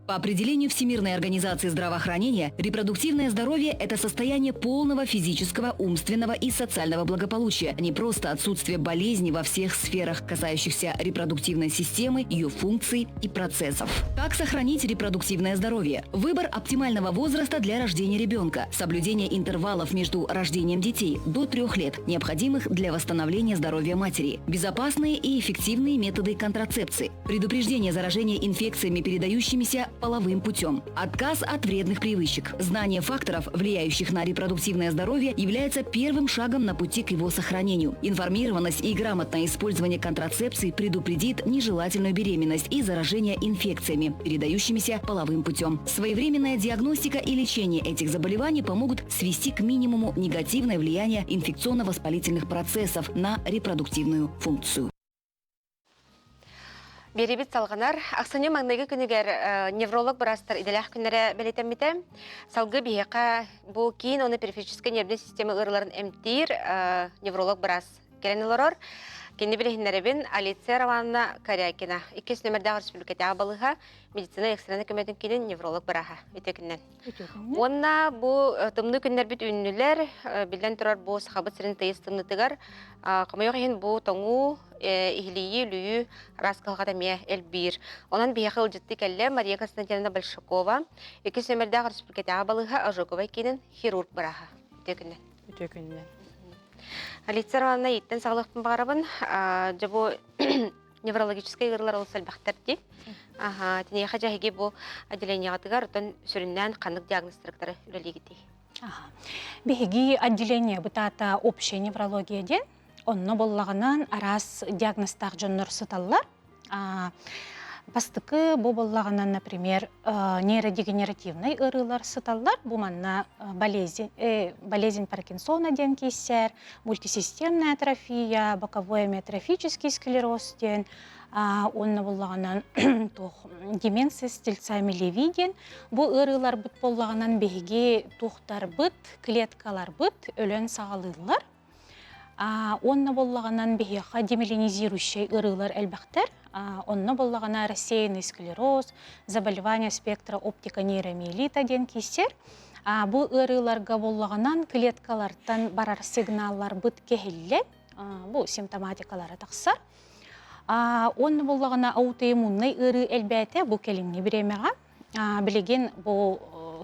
По определению Всемирной организации здравоохранения, репродуктивное здоровье – это состояние полного физического, умственного и социального благополучия, а не просто отсутствие болезней во всех сферах, касающихся репродуктивной системы, ее функций и процессов. Как сохранить репродуктивное здоровье? Выбор оптимального возраста для рождения ребенка, соблюдение интервалов между рождением детей до трех лет, необходимых для восстановления здоровья матери, безопасные и эффективные методы контрацепции, предупреждение заражения инфекциями, передающимися половым путем. Отказ от вредных привычек. Знание факторов, влияющих на репродуктивное здоровье, является первым шагом на пути к его сохранению. Информированность и грамотное использование контрацепции предупредит нежелательную беременность и заражение инфекциями, передающимися половым путем. Своевременная диагностика и лечение этих заболеваний помогут свести к минимуму негативное влияние инфекционно-воспалительных процессов на репродуктивную функцию. Биэрибит салҕанар. Ахсынньы маҥнайгы күнүгэр невролог быраастар идэлээх күннэрэ бэлиэтэммитэ. Салгыы биһиэхэ бу киин уонна периферическэй нервнэй система ыарыыларын эмтиир невролог быраас кэлэн олорор. Кини билиһиннэрэбин Алиция Романовна Корякина, иккис нөмердээх республикатааҕы балыыһа медицина экстреннай көмөтүн киинин невролог бырааһа. Үтүө күнүнэн. Уонна бу тымныы күннэрбит үүннүлэр. Биллэн турар, бу Сахабыт сирин тыйыс тымнытыгар хомойуох иһин бу тоҥуу, иһилийии, үлүйүү араас кыһалҕата эмиэ элбиир. Онон биһиэхэ ыалдьыттыы кэллэ Мария Константиновна Большакова, иккис нөмердээх республикатааҕы балыыһа ожоговай киинин хирург бырааһа. Үтүө күнүнэн. Үтүө күнүнэн. Алиция Романовна ииттэн саҕалыахпын баҕарабын. Дьэ бу неврологическай ыарыылар олус элбэхтэр дии. Аха, тиниэхэ дьэһиги бу отделениеҕытыгар оттон сүрүннээн ханнык диагностарыктары үлэлиигитий? Аха. Биһиги отделение бытаата общая неврология диэн. Онно боллаҕынан араас диагностаах дьоннор сыталлар. Бастакы бу буоллаҕына, например, нейродегенеративнай ыарыылар сыталлар. Бу манна болезнь, болезнь Паркинсона диэн кииссэр, мультисистемная атрофия, боковой амиотрофический склероз диэн, уонна буоллаҕынан туох деменция с тельцами Леви диэн. Бу ыарыыларбыт буоллаҕынан биһиги туохтарбыт, клеткаларбыт өлөн саҕалыыллар. Уонна буоллаҕынан биһиэхэ демиелинизирующай ыарыылар элбэхтэр. Онно буоллаҕына рассеянный склероз, заболевание спектра оптиконейромиелита диэн киирсэр. Бу ыарыыларга буоллаҕынан клеткалартан барар сигналларбыт кэһиллэн, бу симптоматикалара тахсар. Уонна буоллаҕына аутоиммуннай ыарыы элбээтэ бу кэлиҥҥи бириэмэҕэ. Билигин бу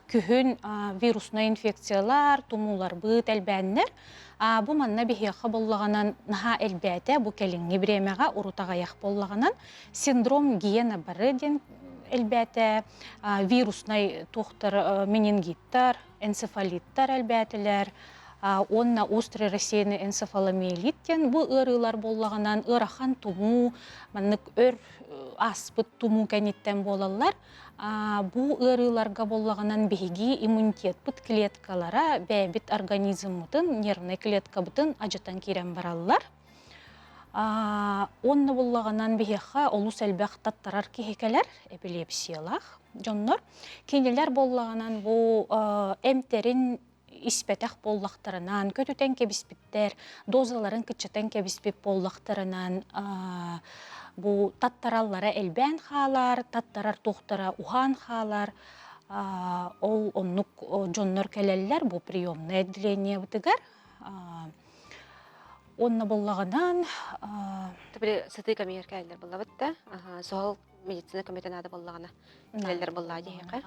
күһүн вируснай инфекциялар, тумууларбыт элбээннэр. Бу манна биһиэхэ буоллаҕынан наһаа элбээтэ, бу кэлиҥҥи бириэмэҕэ урут аҕыйах буоллаҕынан синдром Гиена-Барре диэн элбээтэ, вируснай туохтар менингиттар, энцефалиттар элбээтилэр, уонна острый рассеянный энцефаломиелит диэн бу ыарыылар буоллаҕынан ыарахан тумуу, маннык өр ааспыт тумуу кэнниттэн буолаллар. Бу ыарыыларга буоллаҕынан биһиги иммунитетпыт клеткалара бэйэбит организммытын, нервнай клеткабытын адьатан киирэн бараллар. Онно буоллаҕынан биһиэхэ олус элбэх таттарар киһи кэлэр, эпилепсиялаах дьоннор. Кинилэр буоллаҕынан бу эмтэрин испэтэх буоллахтарынан, көтүтэн кэбиспиттэр, дозаларын кыччатан кэбиспит буоллахтарынан бу таттараллара элбээн хаалар, таттарар туохтара уһаан хаалар. Ол оннук дьоннор кэлэллэр бу приемное отделениебытыгар. Онно буоллаҕынан Били сытыы кэмигэр кэлэллэр буоллабыт да, суһал медицина көмөтө наада буоллаҕына кэлэллэр буоллаҕа диэхэ.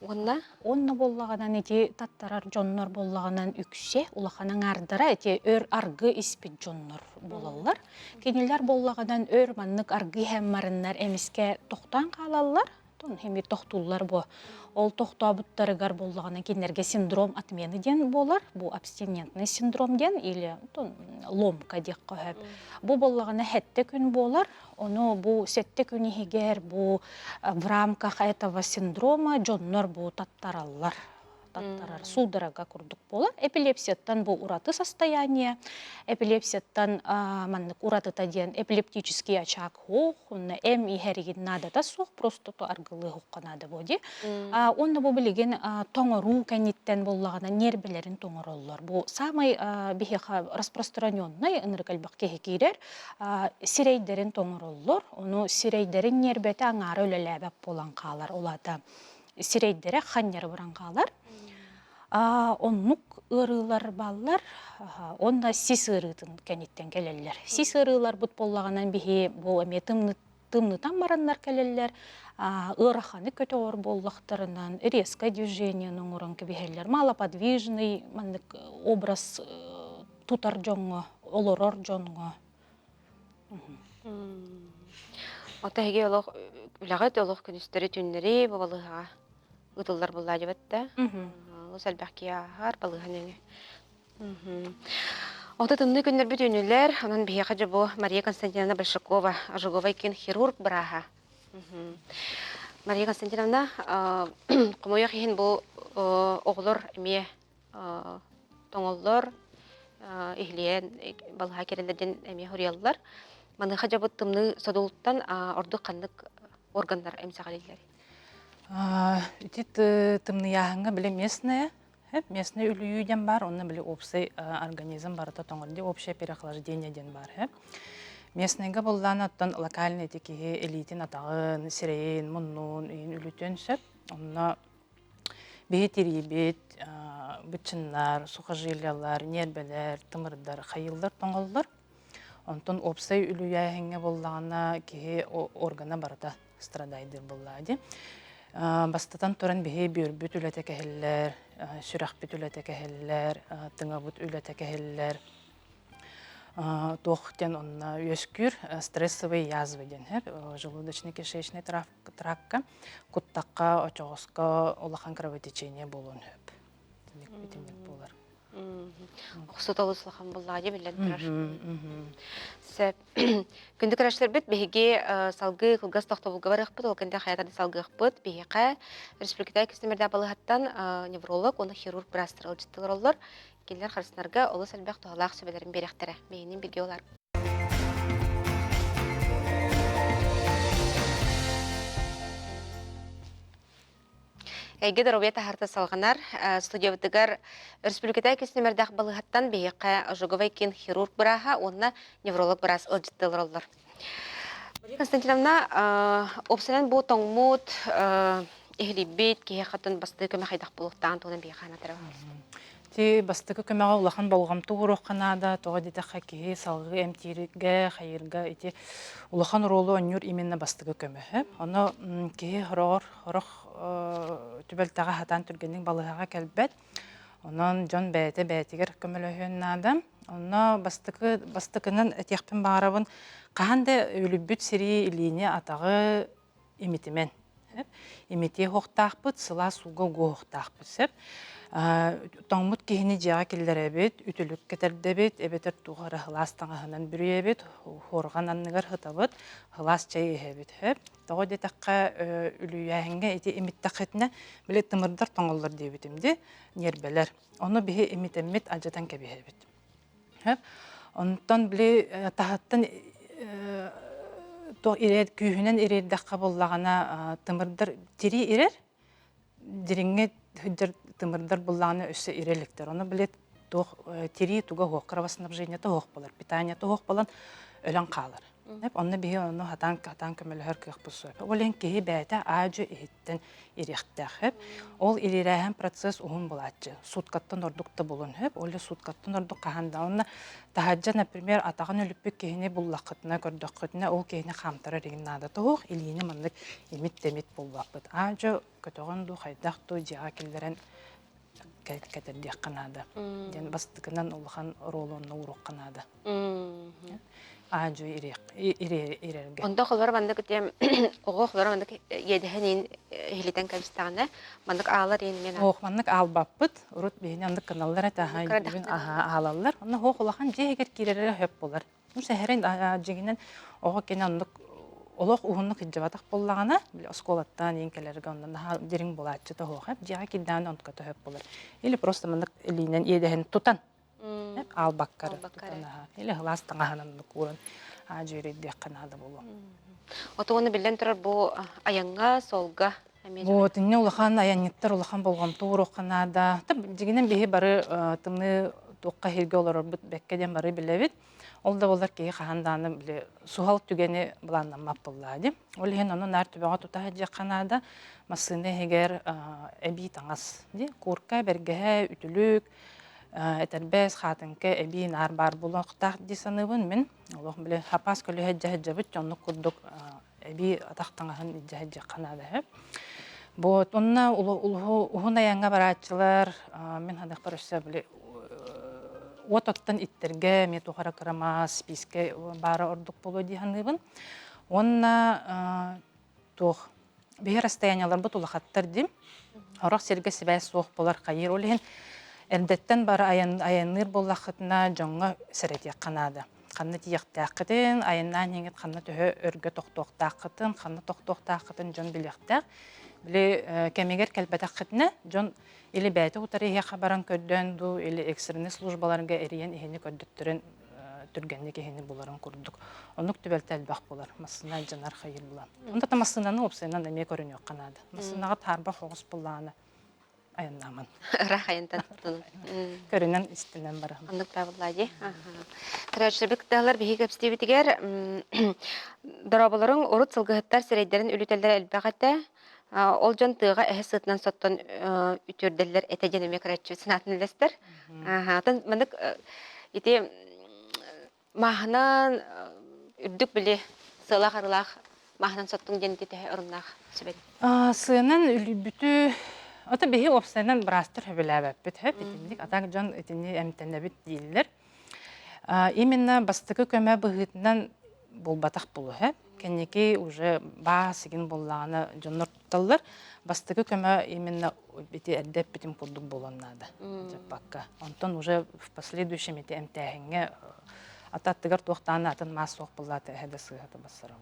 Уонна? Онно буоллаҕынан ити таттарар дьоннор буоллаҕынан үксэ улахан аҥаардара ити өр аргы испит дьоннор буолаллар. Кинилэр буоллаҕынан өр маннык аргы иһэн марыннар эмискэ тохтоон хаалаллар. Эмиэ тохтууллар бу. Ол тохтообуттарыгар буоллаҕына кинилэргэ синдром отмены диэн буолар. Бу абстинентный синдром диэн или ломка диэххэ сөп. Бу буоллаҕына сэттэ күн буолар. Ону бу сэттэ күн иһигэр бу в рамках этого синдрома дьоннор бу таттараллар таттарар судорога курдук буолар. Эпилепсияттан бу ураты состояние. Эпилепсияттан маннык уратыта диэн эпилептический очаг суох, онно эм иһэригин наадата суох, просто то аргылыахха наада бу дии. Онно бу билигин тоҥоруу кэнниттэн буоллаҕына нервелэрин тоҥороллор. Бу самый биһиэхэ распространенный ынырык элбэх киһи киирэр. Сирэйдэрин тоҥороллор, ону сирэйдэрин ньиэрбэтэ аҥаара үлэлээбэт буолан хаалар, ол аата сирэйдэрэ ханньары баран хаалар. Оннук ыарыылар бааллар, уонна сис ыарыытын кэнниттэн кэлэллэр. Сис ыарыыларбыт буоллаҕынан биһи бу эмиэ тымнытан бараннар кэлэллэр, ыараханы көтөҕөр буоллахтарынан резкое движениены оҥорон кэбиһэллэр, малоподвижный маннык образ тутар дьоҥҥо, олорор дьоҥҥо. Ото эһиги олох үлэҕит олох күнүстэри түүннэри бу балыыһаҕа ыытыллар буоллаа дьэбэт да. Олус элбэх киһи ааһар балыыһа нөҥүө. Ото тымныы күннэрбит үүнүлэр, онон биһиэхэ дьэ бу Мария Константиновна Большакова, ожоговай киин хирург бырааһа. Мария Константиновна, хомойуох иһин бу оҕолор эмиэ тоҥоллор, иһилиэн балаһа кирэллэр диэн эмиэ хоруйаллар. Маныаха дьабыт тымныы содулуттан ордук ханнык органнар эмсэҕэлииллэр? Ити тымныйааһыҥҥа бile местная. Местный үлүйүү диэн баар, онно били общий организм барыта тоҥор дии, общее переохлаждение диэн баар. Местныйга буллаан оттон локальный ити киһи илиитин, атаҕын, сирэйин, муннун, иин үлүтүөн сөп. Онно биһи тириибит, быччыннар, сухожилиялар, ньиэрбэлэр, тымырдар хайыыллар, тоҥоллор. Онтон уопсай үлүйээһиҥҥэ буоллаҕына киһи органа барыта страдайдыыр буоллаҕа дии. Бастатан туран биһи бүөрбүт үлэтэ кэһиллэр, сүрэхпит үлэтэ кэһиллэр, тыҥабыт үлэтэ кэһиллэр. Туох диэн онно үөскүүр стрессовые язвы диэн желудочно-кишечный тракка, куттахха, очоҕоско улахан кровотечение буолуон сөп. Итинник буолар. Охсут олус улахан буллаҕа биллэн турар. Сөп. Күндү көрөөччүлэрбит, биһиги салгыы кылгас тохтобулга барыахпыт, ол кэннэ хайата да салгыахпыт. Биһиэхэ республикатааҕы кистэмэрдээх балыыһаттан невролог уонна хирург быраастар ыалдьыттар олороллор. Кинилэр харыстанарга олус элбэх туһалаах сүбэлэрин биэриэхтэрэ. Миигинин бииргэ олар. Эйгэ доруобуйа таһаарта салҕанар. Студиябытыгар Өрөспүүбүлүкэтээҕи кистэмэрдээх балыыһаттан биһиэхэ ожоговай киин хирург бырааһа уонна невролог быраас ыалдьытты олороллор. Мария Константиновна, уопсайынан бу тоҥмут, иһилийбит киһиэхэ бастакы көмө хайдах буолуохтааҕын туһунан биһиэхэ анатара Ти бастакы көмөҕө улахан болҕомто ууруохха наада. Тоҕо диэтэххэ киһи салгыы эмтииргэ, хайыырга ити улахан оруолу оонньуур именно бастакы көмө. Ону киһи хороҕор сорох түбэлтэҕэ сатаан түргэнник балыыһаҕа кэлбэт. Онон дьон бэйэтэ бэйэтигэр көмөлөһүөн наада. Онно бастакы бастакынан этиэхпин баҕарабын, хаһан да үлүйбүт сири, илиини, атаҕы имитимэн. Имитиэ уһуктаахпыт, сылаас ууга угуоһуктаахпыт сөп. Тоҥмут киһини дьиэҕэ киллэрэбит, үтүлүк кэтэрдэбит, эбэтэр туох эрэ сылаас таҥаһынан бүрүйэбит, хуорҕан анныгар сытабыт, сылаас чэй иһэбит. Сөп. Тоҕо диэтэххэ, үлүйээһиҥҥэ ити имиттэххитинэ, били тымырдар тоҥоллор диэбитим дии, ньиэрбэлэр. Ону биһи имитэммит алдьатан кэбиһэбит. Онтон били таһыттан туох ирэр күүһүнэн ириэрдэххэ буоллаҕына тымырдар тирии ирэр, дириҥҥэ сылдьар тымырдар буллаҕына өссө ирэ иликтэр. Ону били туох тирии туга суох, кровоснабжениета суох буолар, питаниета суох буолан өлөн хаалар. Онно биһи ону хатаан хатаан көмөлөһөр кыахпыт суох. Ол иһин киһи бэйэтэ аадьы иһиттэн ириэхтээх сөп. Ол ириэрээһин процесс уһун булааччы. Суткаттан ордук да булун сөп. Ол суткаттан ордук хаһан да. Онно таһырдьа, например, атаҕын өлүппүт киһини буллаххытына, көрдөххүтүнэ, ол киһини хаамтарар игин наада тоһуох, илиини маннык имит-тэмит булбаппыт. Аадьы көтөҕөн дуу, хайдах дуу дьиэҕэ киллэрэн кэтэрдиэххэ наада. Диэн бастакынан улахан оруолу онно ууруохха наада. Аадьу ирэргэ. Онто холор маннык тем оҕо холор маннык иэдэһэн иин иһилитэн кэбистэҕинэ маннык аалар иин мен Ох, маннык аалбаппыт. Урут биһини оннук гыналлар этэ, бүгүн аалаллар. Онно хоох улахан дьиэ иһигэр киирэрэ сөп буолар. Сэһэрин дьиҥинэн оҕо кини оннук олох уһуннук сылдьыбатах буоллаҕына, били оскуолаттан иин кэлэргэ онно наһаа дириҥ булааччы тоһуоха, дьиэҕэ киирдэҕинэ онтука төһөп буолар. Или просто маннык илиинэн иэдэһин тутан аалбаккары тутан или сылаас таҥаһынан оннук ууран дьүөрүйдүөххэ наада буолуо. Отуону биллэн турар бу айаҥҥа, суолга Вот, инньэ улахан айанньыттар улахан болҕомто ууруохха наада. Дьиҥинэн биһи бары тымныы туохха иһиргэ олорорбут бэккэ диэн бары билэбит. Ол да буоллар киһи хаһан даҕаны били суһал түгэни былааннаммат буоллаа дии. Ол иһин ону наар түбэҕэ тута сылдьыахха наада. Массыына иһигэр эбии таҥас дии. Куурка, бэргэһэ, үтүлүк, этэрбэс, хаатыҥка эбии наар баар буолуохтаах дии саныыбын мин. Олох били хапаас көлөһө дьаһадьабыт оннук курдук эбии атах таҥаһын илдьэ сылдьыахха наада үһү. Вот онно уһун айаҥҥа барааччылар мин саныахпар өссө били уот оттон иттэргэ эмиэ туох эрэ кыра маас спиискэ баара ордук буолуо дии саныыбын. Уонна туох биһи расстояниеларбыт улахаттар дим. Сорох сиргэ сибээс суох буолар хайыыр. Ол иһин эрдэттэн бары айанныыр буоллаххытына дьоҥҥо сэрэтиэххэ наада. Ханна тиийиэхтээххитин, айаннаан иһиҥҥит ханна төһө өргө тохтуохтааххытын, ханна тохтуохтааххытын дьон билиэхтээх. Били кэмигэр кэлбэтэххитинэ, дьон или бэйэтэ утары иһиэхэ баран көрдөөн дуу, или экстренный службаларга эрийэн иһини көрдөттөрөн түргэнник иһини буларын курдук. Оннук түбэлтэ элбэх буолар. Массыына алдьанар хайыр булан. Онто та массыынаны уопсайынан эмиэ көрүнүөххэ наада. Массыынаҕа таарбах оҕус буллаҕына. айаннааман. Ыраах айантан тутунун. Көрүнэн истинэн бараһым. Оннук таабыллаа дии. Көрөөччүлэрбит кыттыһаллар биһиги кэпсэтиибитигэр дорооболоруҥ урут сылгыһыттар сирэйдэрин үлүтэллэрэ элбэх этэ. Ол дьон тыаҕа эһэ сытынан соттон үтүөрдэллэр этэ диэн эмиэ көрөөччү санаатын үллэстэр. Атын маннык ити Маһынан үрдүк били сыалаах-арыылаах маһынан соттуҥ диэн ити төһө оруннаах сүбэний? Сыанан үлүйбүтү ото биһи уопсайынан быраастар сөбүлээбэппит сөп итинник атак дьон итини эмтэнэбит дииллэр. Именно бастакы көмө быһыытынан буолбатах булуһа. Кэнники уже баа сигин буоллаҕына дьоннор тутталлар. Бастакы көмө именно ити эрдэ эппитим курдук буолуон наада дьаппакка. Онтон уже в последующем ити эмтээһиҥҥэ ата аттыгар туохтаан атын маас суох буоллаата эһэ да сыыһата бассара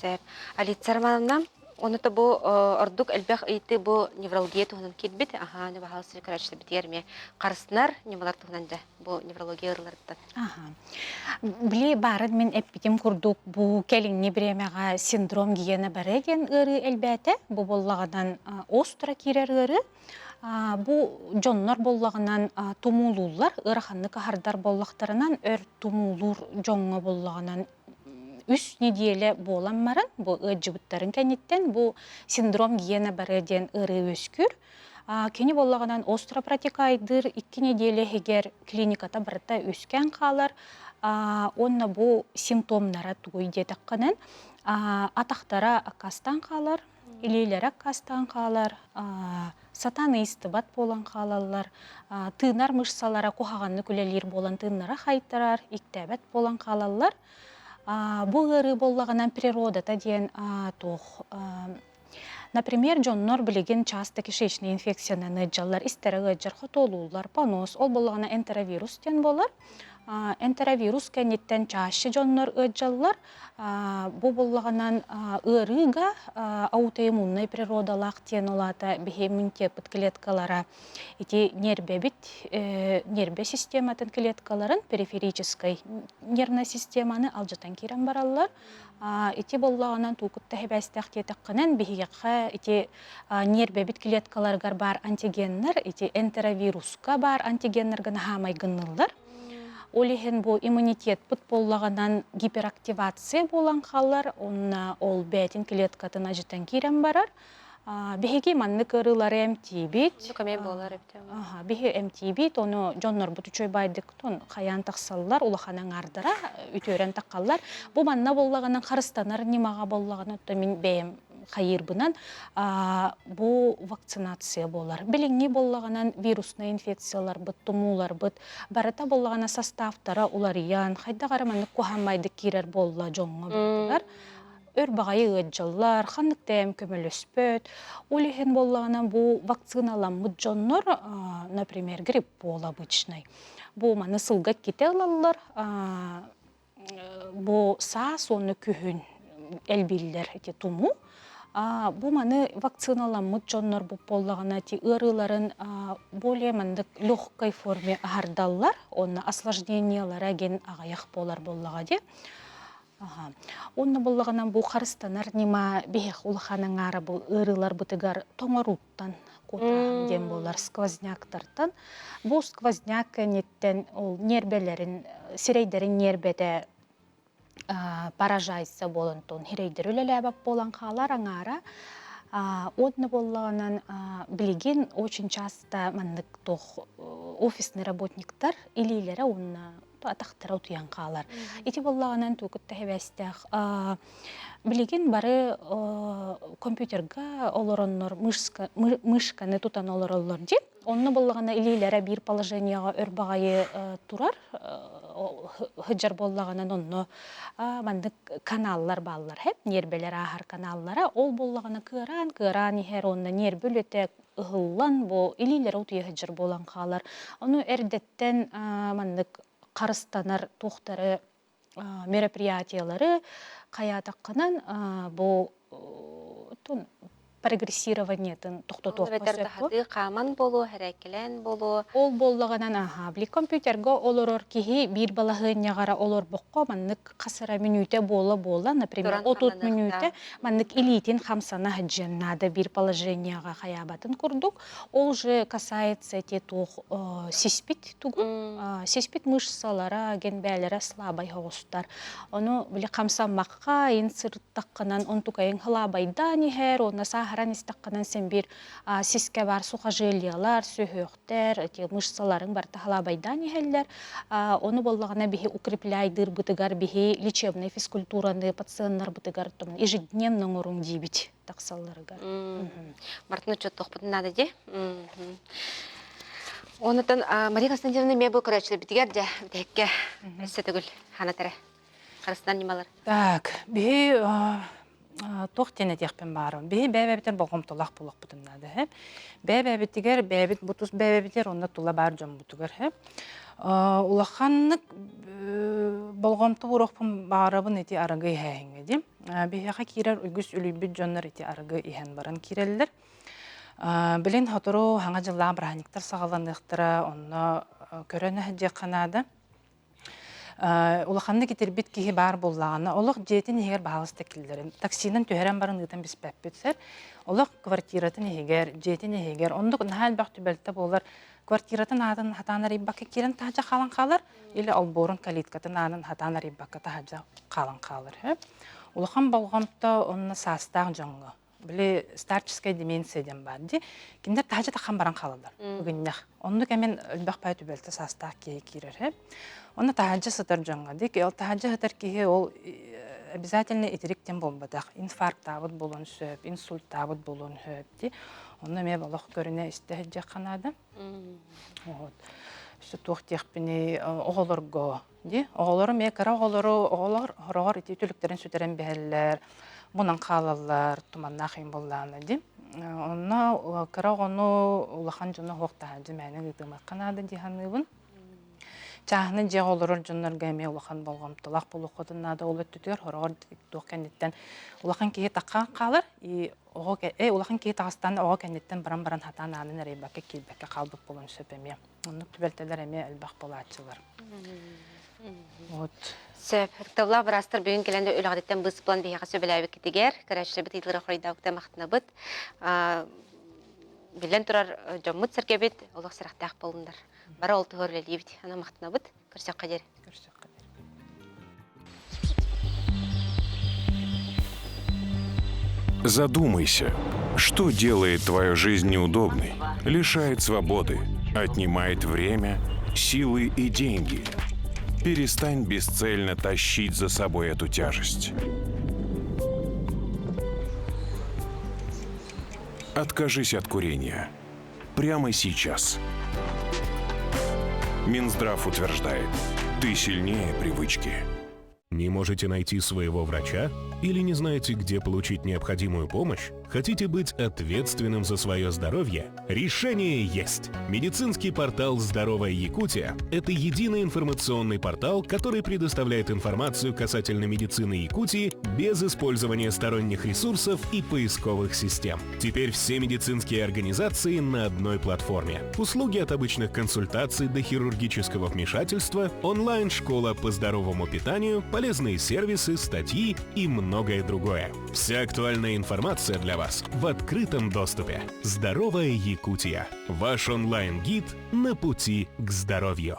Сөп. Алица Романовна, Ону то бу ордук элбэх ыйытыы бу неврология туһунан киирбит. Аха, не баһаал короче битигэр эмиэ харыснар ньымалар туһунан дьэ бу неврология ыарыыларыттан. Аха. Били баарын мин эппитим курдук бу кэлиҥҥи бириэмэҕэ синдром гиена баре диэн ыарыы элбээтэ. Бу буоллаҕынан остро киирэр ыарыы. Бу дьоннор буоллаҕынан тумуулууллар, ыараханнык аһардар буоллахтарынан өр тумуулуур дьоҥҥо буоллаҕынан үс нэдиэлэ буолан баран бу ыалдьыбыттарын кэнниттэн бу синдром гиена баре диэн ыарыы үөскүүр. Кини буоллаҕынан остро протекайдыыр икки нэдиэлэ иһигэр клиниката барыта үөскээн хаалар. Уонна бу симптомнара тугуй диэтэххинэн атахтара аккаастаан хаалар, илиилэрэ аккаастаан хаалар, сатаан ыйыстыбат буолан хаалаллар, тыынар мышцалара куһаҕаннык үлэлиир буолан тыыннара хайтарар, иктээбэт буолан хаалаллар. Бу ыарыы буоллаҕынан природата диэн туох Например, дьоннор билигин часто кишечный инфекциянан ыалдьаллар, истэрэ ыалдьар, хотуолууллар, понос, ол буоллаҕына энтеровирус диэн буолар. Энтеровирус кэнниттэн чаще дьоннор ыалдьаллар. Бу буоллаҕынан ыарыыга аутоиммуннай природалаах диэн ол аата биһи иммунитеппыт клеткалара ити нербэбит нербэ систематын клеткаларын периферическай нервная системаны алдьатан киирэн бараллар. Ити буоллаҕынан туукутта хэбээстээх диэтэххинэн биһиэхэ ити ньиэрбэбит клеткаларыгар баар антигеннар ити энтеровируска баар антигеннарга наһаа майгынныыллар. Ол иһин бу иммунитетпыт буоллаҕынан гиперактивация буолан хаалар, уонна ол бэйэтин клеткатын ажытан киирэн барар. Биһиги маннык ыарыылары эмтиибит. Көмө буолар эбит. Биһи эмтиибит, ону дьоннорбут үчүгэй байдык хайаан тахсаллар, улахан аҥаардара үтүөрэн таххаллар. Бу манна буоллаҕынан харыстанар ньымаҕа буоллаҕына, оттон мин бэйэм хайыырбынан бу вакцинация буолар. Билиҥҥи буоллаҕынан вируснай инфекцияларбыт, тумууларбыт барыта буоллаҕына составтара уларыйан, хайдах эрэ маннык куһааммайдык киирэр буолла дьоҥҥо бардылар. Өр баҕайы ыалдьаллар, ханнык да эм көмөлөспөт. Ол иһин буоллаҕына бу вакциналаммыт дьоннор, например, грипп буол обычный. Бу маны сылга иккитэ ылаллар. Бу саас уонна күһүн элбииллэр ити тумуу. Бу маны вакциналаммыт дьоннор бу буоллаҕына ити ыарыыларын более маннык легкой форме аһардаллар, уонна осложнениелара ген аҕыйах буолар буоллаҕа дии. Уонна буоллаҕына бу харыстанар ньыма биһиэх улахан аҥаара бу ыарыыларбытыгар тоҥорууттан куотааһын диэн буолар сквозняктартан. Бу сквозняк кэнниттэн ол ньиэрбэлэрин сирэйдэрин ньиэрбэтэ поражайся буолан тон сирэйдэр үлэлээбэт буолан хаалар аҥаара. Уонна буоллаҕынан билигин очень часто маннык туох офисный работниктар илиилэрэ уонна атахтара утуйан хаалар. Ити буоллаҕынан туукутта хэбээстээх. Билигин бары компьютерга олороннор мышканы тутан олороллор дии. Онно буоллаҕына илиилэрэ биир положениеҕа өр баҕайы турар сылдьар буоллаҕынан онно маннык каналлар бааллар хэп ньиэрбэлэр ааһар каналлара ол буоллаҕына кыараан кыараан иһэр уонна ньиэрбэ үлэтэ ыһыллан бу илиилэрэ утуйа сылдьар буолан хаалар. Ону эрдэттэн маннык харыстанар туохтары мероприятиелары хайаатаххынан бу. прогрессированиетын тохтотуохха сөп. Хатыы хааман буолуо, хэрээккэлээн буолуо. Ол буоллаҕынан аһаа, били компьютерга олорор киһи биир балаһыанньаҕара олорбокко маннык хас эрэ мүнүүтэ буола-буола, например, 30 мүнүүтэ маннык илиитин хамсана сылдьыан наада биир положениеҕа хайаабатын курдук. Ол уже касается эти туох сиспит тугун, сиспит мышцалара, генбээлэрэ слабай оҕустар. Ону били хамсаммакка, ин сырыттаххынан онтукайыҥ халаабайдаан иһэр, уонна сааһыран истэххинэн син биир сискэ баар сухожилиялар, сүһүөхтэр, эти мышцаларыҥ барыта халаабайдаан иһэллэр. Ону буоллаҕына биһи укрепляйдыырбытыгар биһи лечебнай физкультураны пациеннарбытыгар ежедневно оҥоруҥ диибит тахсалларыгар. Мартын учуоттуохпутун наада дии. Онутан Мария Константиновна эмиэ бу көрөөччүлэрбитигэр дьэ бүтэһиккэ өссө төгүл ханат эрэ харыстан ньымалар. Так, биһи туох диэн этиэхпин баарым. Биһи бэйэ-бэйэбитигэр болҕомтолоох буолуохпутун наада. Һэ. Бэйэ-бэйэбитигэр, бэйэбит бу тус бэйэбитигэр уонна тула баар дьоммутугар. Һэ. Улаханнык болҕомто ууруохпун баҕарабын ити арыгы иһээһиҥҥэ дии. Биһиэхэ киирэр үгүс үлүйбүт дьоннор ити арыгы иһэн баран киирэллэр. Билин сотору саҥа дьыллаах бырааһынньыктар саҕаланыахтара, онно көрөн сылдьыахха наада. Улаханнык итирбит киһи баар буоллаҕына, олох дьиэтин иһигэр баһаалыста киллэрин, таксинан түһэрэн баран ыытан биспэппит сэр. Олох квартиратын иһигэр, дьиэтин иһигэр, оннук наһаа элбэх түбэлтэ буолар. Квартиратын аатын хатаан арыйбакка киирэн таһдьа хаалан хаалар, или олбуорун калиткатын аанын хатаан арыйбакка таһдьа хаалан хаалар. Улахан болҕомто онно саастаах дьоҥҥо били старческая деменция диэн баар дии. Кинилэр таһдьа тахан баран хаалаллар ыгынньах. Оннук эмин элбэх бай түбэлтэ саастаах киһи киирэр һэ. Онно таһдьа сытар дьоҥҥо дии. Ол таһдьа сытар киһи ол обязательно итирик диэн буолбатах. Инфарктаабыт буолуон сөп, инсультаабыт буолуон сөп дии. Онно эмиэ олох көрүнэ истэ сылдьыахха наада. Вот. Өссө туох диэхпиний оҕолорго Дии, оҕолору эмиэ кыра оҕолору оҕолор хороҕор ити түлүктэрин сүтэрэн биһэллэр, мунан хаалаллар, туманнаах иһин буоллаҕына дии. Онно кыра оҕону улахан дьону суох таһаадьы мээнэ ыытымыахха наада дии саныыбын. Чааһынай дьиэҕэ олорор дьоннорго эмиэ улахан болҕомтолоох буолуоххутун наада ол өттүтүгэр хороҕор туох кэнниттэн улахан киһи таххан хаалар и оҕо улахан киһи таҕыстаан оҕо кэнниттэн баран баран хатаан аанын эрэйбэккэ киирбэккэ хаалбыт буолуон сөп эмиэ. Оннук түбэлтэлэр эмиэ элбэх буолааччылар. Вот. Сөп. Ытыктабыллаах быраастар бүгүн кэлэн үлэҕититтэн быыс булан биһиэхэ сөбүлээбиккитигэр, көрөөччүлэрбит ыйытыылары хоруйдаабыкта махтанабыт. Биллэн турар, дьоммут-сэргэбит олох сэрэхтээх буоллуннар. Бары ол туһугар үлэлиибит. Аны махтанабыт. Көрсөххө диэри. Көрсөххө диэри. Задумайся, что делает твою жизнь неудобной, лишает свободы, отнимает время, силы и деньги. Перестань бесцельно тащить за собой эту тяжесть. Откажись от курения. Прямо сейчас. Минздрав утверждает, ты сильнее привычки. Не можете найти своего врача или не знаете, где получить необходимую помощь? Хотите быть ответственным за свое здоровье? Решение есть! Медицинский портал «Здоровая Якутия» — это единый информационный портал, который предоставляет информацию касательно медицины Якутии без использования сторонних ресурсов и поисковых систем. Теперь все медицинские организации на одной платформе. Услуги от обычных консультаций до хирургического вмешательства, онлайн-школа по здоровому питанию, полезные сервисы, статьи и многое другое. Вся актуальная информация для вас в открытом доступе. Здоровая Якутия. Ваш онлайн-гид на пути к здоровью.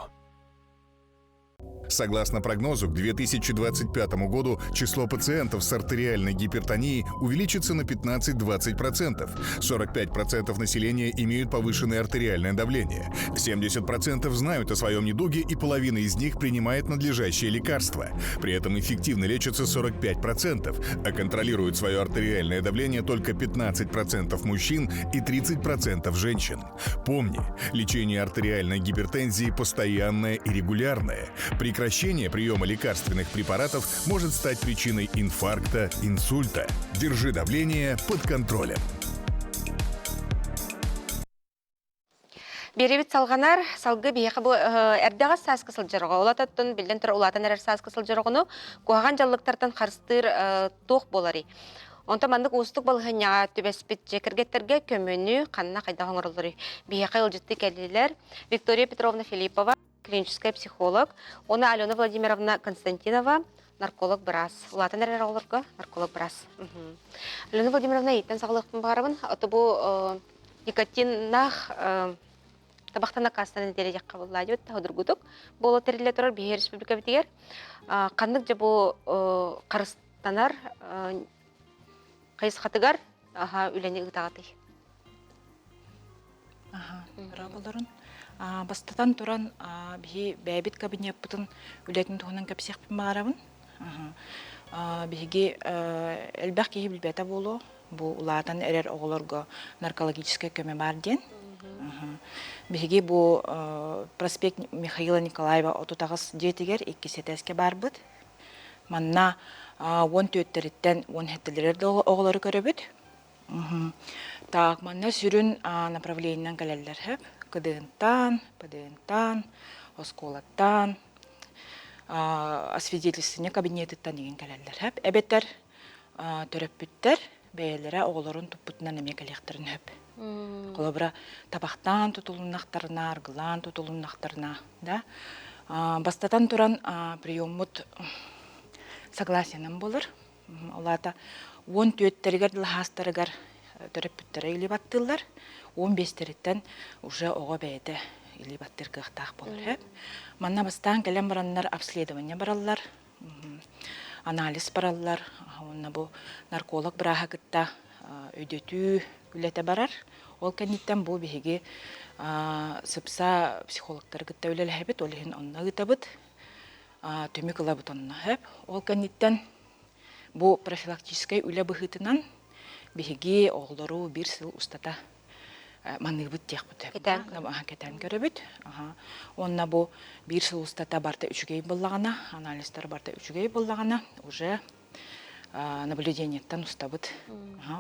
Согласно прогнозу, к 2025 году число пациентов с артериальной гипертонией увеличится на 15-20%. 45% населения имеют повышенное артериальное давление. 70% знают о своем недуге и половина из них принимает надлежащие лекарства. При этом эффективно лечатся 45%, а контролируют свое артериальное давление только 15% мужчин и 30% женщин. Помни, лечение артериальной гипертензии постоянное и регулярное. Прекращение приема лекарственных препаратов может стать причиной инфаркта, инсульта. Держи давление под контролем. Биэрэбит салҕанар, салгыы биһиэхэ бу эрдэҕэс сааска сылдьар оҕо, улататтан биллэн турар улаатан эрэр сааска сылдьар оҕону куһаҕан дьаллыктартан харыстыыр туох буоларый? Онтон маннык уустук балаһыанньаҕа түбэспит дьиэ кэргэттэргэ көмөнү ханна хайдах оҥороллоруй? Биһиэхэ ыалдьыттыы кэллилэр Виктория Петровна Филиппова, клиническэй психолог, уонна Алена Владимировна Константинова, нарколог-быраас. Улаатан эрэр оҕолорго нарколог-быраас. Алена Владимировна, эйиттэн саҕалыахпын баҕарабын. Ото бу никотиннаах табахтан аккаастанан диэри диэххэ буоллаа судургутук буола тэриллэ турар биһиги республикабытыгар ханнык дьэ бу харыстанар хайысхатыгар үлэни ыытаҕытый? Болорун. Бастатан туран биһи бэйэбит кабинеппытын үлэтин туһунан кэпсиэхпин баҕарабын. Биһиги элбэх киһи билбэтэ буолуо, бу улаатан эрэр оҕолорго наркологическай көмө баар диэн. Биһиги бу проспект Михаила Николаева 38 дьиэтигэр иккис этээскэ баарбыт. Манна 14-тэриттэн 17-лэрэр да оҕолору көрөбүт. Так, манна сүрүн направлениенан кэлэллэр сөп. КДН-тан, ПДН-тан, оскуолаттан, освидетельствование кабинетыттан игин кэлэллэр сөп. Эбэтэр төрөппүттэр бэйэлэрэ оҕолорун туппутунан эмиэ кэлиэхтэрин сөп. Холобура, табахтаан тутулуннахтарына, аргылаан тутулуннахтарына, да. Бастатан туран, приеммут согласиенан буолар. Ол аата 14-тэригэр дылаһаастарыгар төрөппүттэрэ илии баттыыллар, 15-тэриттэн уже оҕо бэйэтэ илии баттыыр кыахтаах буолар. Манна бастаан кэлэн бараннар обследование бараллар, анализ бараллар, уонна бу нарколог бырааһа кытта өйдөтүү үлэтэ барар. Ол кэнниттэн бу биһиги сыпса психологтары кытта үлэлэһэбит, ол иһин онно ыытабыт. Түмүк ылабыт онно сөп. Ол кэнниттэн бу профилактическай үлэ быһыытынан биһиги оҕолору биир сыл устата маныыбыт диэхпит кэтээн көрөбүт. Уонна бу биир сыл устата барыта үчүгэй буоллаҕына, анализтар барыта үчүгэй буоллаҕына, уже наблюдениеттан устабыт.